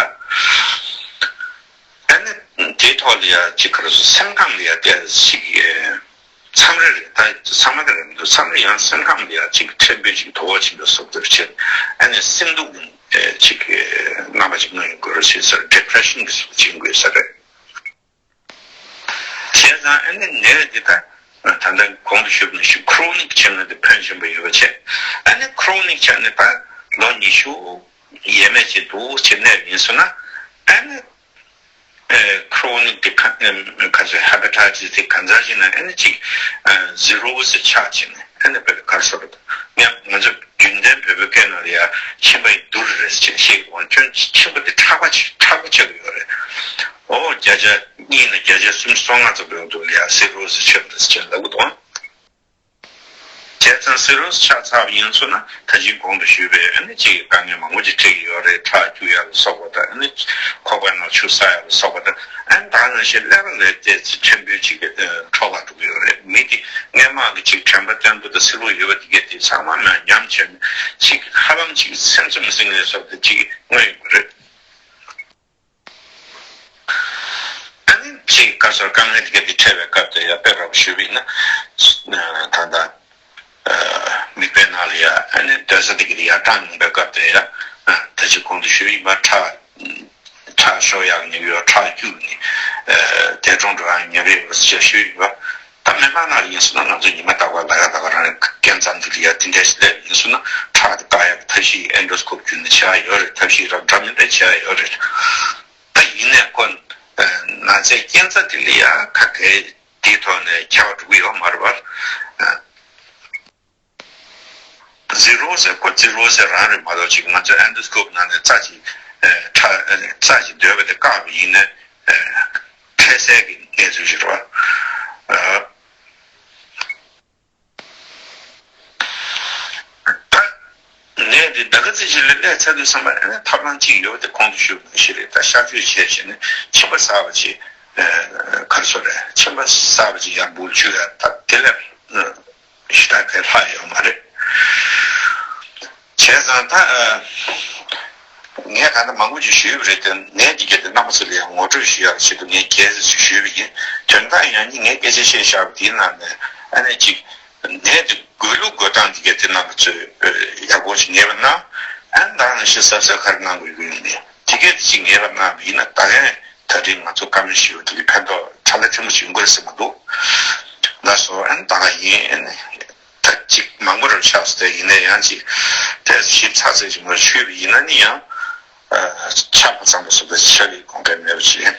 ཨ་ནི་དེའི་ཐོག་ལ་ཡ་ཅིག་ག་རེ་ཟེར། སེམས་ཁམས་ལ་ཡ་དེ་ཅིག་མཚམས་རེ་རེད། ད་ཚང་མ་དེ་རེད་མི་འདུག་མཚམས་རེ་ཡང་སེམས་ཁམས་ལ་ཡ་ཅིག་ཕྲན་བུ་ཅིག་དོ་ཕོག་ཕྱིན་པའི་བཟོ་ལྟ་བྱས། ཨ་ནི་སེམས་སྡུག་ཅིག་རྣམ་པ་ཅིག་མངོན་ཡོང་གི་རེད་ཟེར། ཌི་པི་རེ་ཤན་གྱི་བཟོ་ཅིག་ཡོང་གི་ཡོད་ས་རེད། བྱས་ཙང་ཨ་ནི་ནད་འདི་ད་ད་ལྟ་གོང་དུ་ཞུས་པ་ནང་བཞིན་ཁོ་རོ་ནིག་ཆགས་ན་དེ་ཕོན་ཆེན་པོ་ཡོད་པ་བྱས། ཨ་ནི་ཁོ་རོ་ནིག་ཆགས་ནས་ད་ལོ་ཉི་ཤུ་ཡས་མས་ཅིག་འདུག་ཅིག་གནས་པ་ཡིན་སོང་ན། ཨ་ནི་ཁོ་རོ་ནིག་དེ་ག་ཁ་ཚོད་ཧེ་པ་ཊའི་ཊིས་དེ་གང་ཚང་ཞིག་ན་ཨ་ནི་ཅིག་ཟི་རོ་སི་ཆགས་ཕྱིན་ནས། ཨ་ནི་བོད་གར་སོར་དང་། ང་ང་ཚོ་རྒྱུན་ལྡན་བོད་པའི་སྐད་ནང་ལ་ཡ་མཆིན་པ་ཡི་རྡུལ་རེད་ཟེར་བཤད་ཀྱི་འོང་། ཁྱོད་མཆིན་པ་དེ་ཁྲག་པ་ཆགས་ཁྲག་པ་ཆགས་ཀྱི་ཡོད་རེད། ཨོ་བརྒྱ་ཆ་གཉིས་ནས་བརྒྱ་ཆ་སུམ་ཅུ་སོ་ལྔ་ཙམ་ཡོང་འདུག་ལ་ཡ་སི་རོ་སི་ཆགས་འདུག་ཟེར་ལབ་ཀྱི་འདུག་བྱས་ཙང་སི་རོ་སི་ཆགས་ཚར་བ་ཡིན་ཚུལ་ན་ད་ཅིག་གོང་དུ་ཞུས་པའི་ཨ་ནི་ཅིག་དཀའ་ངལ་མང་པོ་ཅིག་འཕྲད་ཀྱི་ཡོད་རེད། ཁྲག་སྐྱུག་ཡག་ལ་སོགས་པ་དང་། ཨ་ནི་ཁོག་པའི་ནང་ཆུ་བསགས་ཡག་ལ་སོགས་པ་དང་། ཨ་ནི་ད་ག་ནང་བཞིན་ཀླད་པ་ལ་ཏོག་ཙམ་ཕྲན་བུ་ཅིག་འཕྲོ་བརླག་འགྲོ་གི་ཡོད་རེད། མི་དེ་སྔོན་མ་གི་ཅིག་དྲན་པ་བརྟན་པོ་དང་བསིལ་པོ་ཡོད་པ་དེ་གས་དེ་ཚང་མ་མར་ཉམས་བྱས་ནས་ཅིག་ཧ་ལམ་ཅིག་སེམས་ཙམ་སེམས་ལས་སོགས་དེ་ཅིག་མངོན་ཡོང་གི་རེད། ཨ་ནི་ཅིག་ག་རེ་ཟེར། དཀའ་ངལ་དེ་གས་དེ་འཕྲད་པའི་སྐབས་དེ་ཡ་དཔེ་འདྲ་པོ་ཞུས་པ་ཡིན་ན། ད་ལྟ་མིད་པའི་ནང་ལ་ཡ་ཨ་ནི་སྡོད་ས་དེ་གས་དེ་ཡར་དྲངས་ཡོང་པའི་སྐབས་དེ་ཡ། ད་ཅི་གོང་དུ་ཞུས་པ་ཡིན་པ། ཁྲག་ཁྲག་ཤོར་ཡག་ནི་ཡོད། ཁྲག་སྐྱུག་ནི། འདས་གྲོངས་འགྲོ་ཡག་ཉེན་ཁ་ཡོད་པ་ཞེས་ཞུས་ཡོད་པ། ད་སྨན་ཁང་ནང་ལ་ཡིན་སོང་ན་ང་ཚོ་ཉི་མ་རྟག་པར་ལ་ཡ་ད་ག་རང་རྐྱེན་ཙམ་དེ་ལ་ཡ་དེ་འདྲ་ཞིག་སླེབས་ཡིན་སོང་ན་ཁྲག་དེ་བཀག་ཡག་གི་ཐབས་ཤེས་ཨེན་ཌོ་སི་ཀོབ་བརྒྱུད་ནས་བྱེད་ཡག་ཡོད་རེད། ཐབས་ཤེས་རབ་འདྲ་མི་འདྲ་བྱེད་ཡག་ཡོད་རེད། ད་ཡིན་ནའི་ཁོ་ན་ཚའི་རྐྱེན་རྩ་དེ་ལ་ཡ་ཁ་གས་དེའི་ཐོག་ནས་ཁྱབ་པ་འགྲོ་གི་ཡོད་མ་རེད་པ། ཟི་རོ་སི་ཁོ་ཟི་རོ་སི་རང་རེད་མ་གཏོགས་ཅིག་ང་ཚོ་ཨེན་ཌོ་སི་ཀོབ་ནང་ནས་རྩ་ཅིག་ཁྲག་རྩ་ཅིག་སྡོད་པ་དེ་བཀག་པ་ཡིན་ན་འཕྲལ་སེལ་གྱི་གནས་ཚུལ་ཞིག་རེད་པ། ད་ནད་འདི་ད་ག་ཚོད་ཅིག་ལ་སླེབས་ཚར་དུས་ཙམ་པ་ཨ་ནི་ཐབས་ལམ་གཅིག་ཡོད་པ་དེ་གོང་དུ་ཞུས་པ་ནང་བཞིན་རེད། ད་གཤག་བཅོས་བྱས་བྱས་ནས་མཆིན་པ་གསར་པ་ཅིག་ག་རེ་ཟེར་རེད། མཆིན་པ་གསར་པ་ཅིག་ཡར་འབུལ་བཅུག་ཡ། ད་དེ་ལས་ཞེ་དྲག་ག་ལྷག་ཡོད་མ་རེད། བྱས་ཙང་ད་ངས་ད་ལྟ་མང་པོ་ཅིག་ཞུས་པ་རེད་དེ། ནད་འདི་གས་དེ་རྣམ་པ་ཚོ་ལ་ཡང་ངོ་སྤྲོད་ཞུ་ཡག་ཆེད་དུ་ངས་རྒྱས་ཙམ་ཞིག་ཞུས་པ་ཡིན། དོན་དག་ཡང་སྙིང་ངས་སྐད་ཆ་བཤད་བཞག་པ་དེའི་ནང་ནས་ཨ་ནི་གཅིག་ནད་དེ་འགོས་ལུགས་འགོས་སྟངས་འདི་གས་དེ་རྣམ་པ་ཚོས་ཡག་པོ་ཞིག་ངེས་པ་གནང་། ཨ་ནི་ད་ནང་བཞིན་གཟབ་གཟབ་ག་རེ་གནང་དགོས་ཀྱི་ཡོད་མེད་དེ་གས་དེ་གཅིག་ངེས་པ་གནང་བ་ཡིན་ན་ད་གིན་ད་རིང་ང་ཚོ་བཀའ་མོལ་ཞུས་པ་དེ་གི་ཕན་ཐོགས་ཕྲ་ལ་ཕྲན་བུ་ཞིག་ཡོང་གི་རེད་བསམ་གྱི་འདུག་ལགས་སོ། ཨ་ནི་ད་ག་ཡིན། ཨ་ནི་ད་གཅིག་མང་པོ་རུ་ཆགས་སོང་། དེ་ཡིན་ན་ཡང་གཅིག་དེ་ཞིབ་ཚགས་ཚགས་ཅིག་མ་ཞུས་པ་ཡིན་ན་ནི་ཡང་ཆ་མ་ཚང་པ་སོགས་པའི་ཆ་ལི་གོང་འཕེལ་མེད་པ་ཞིག་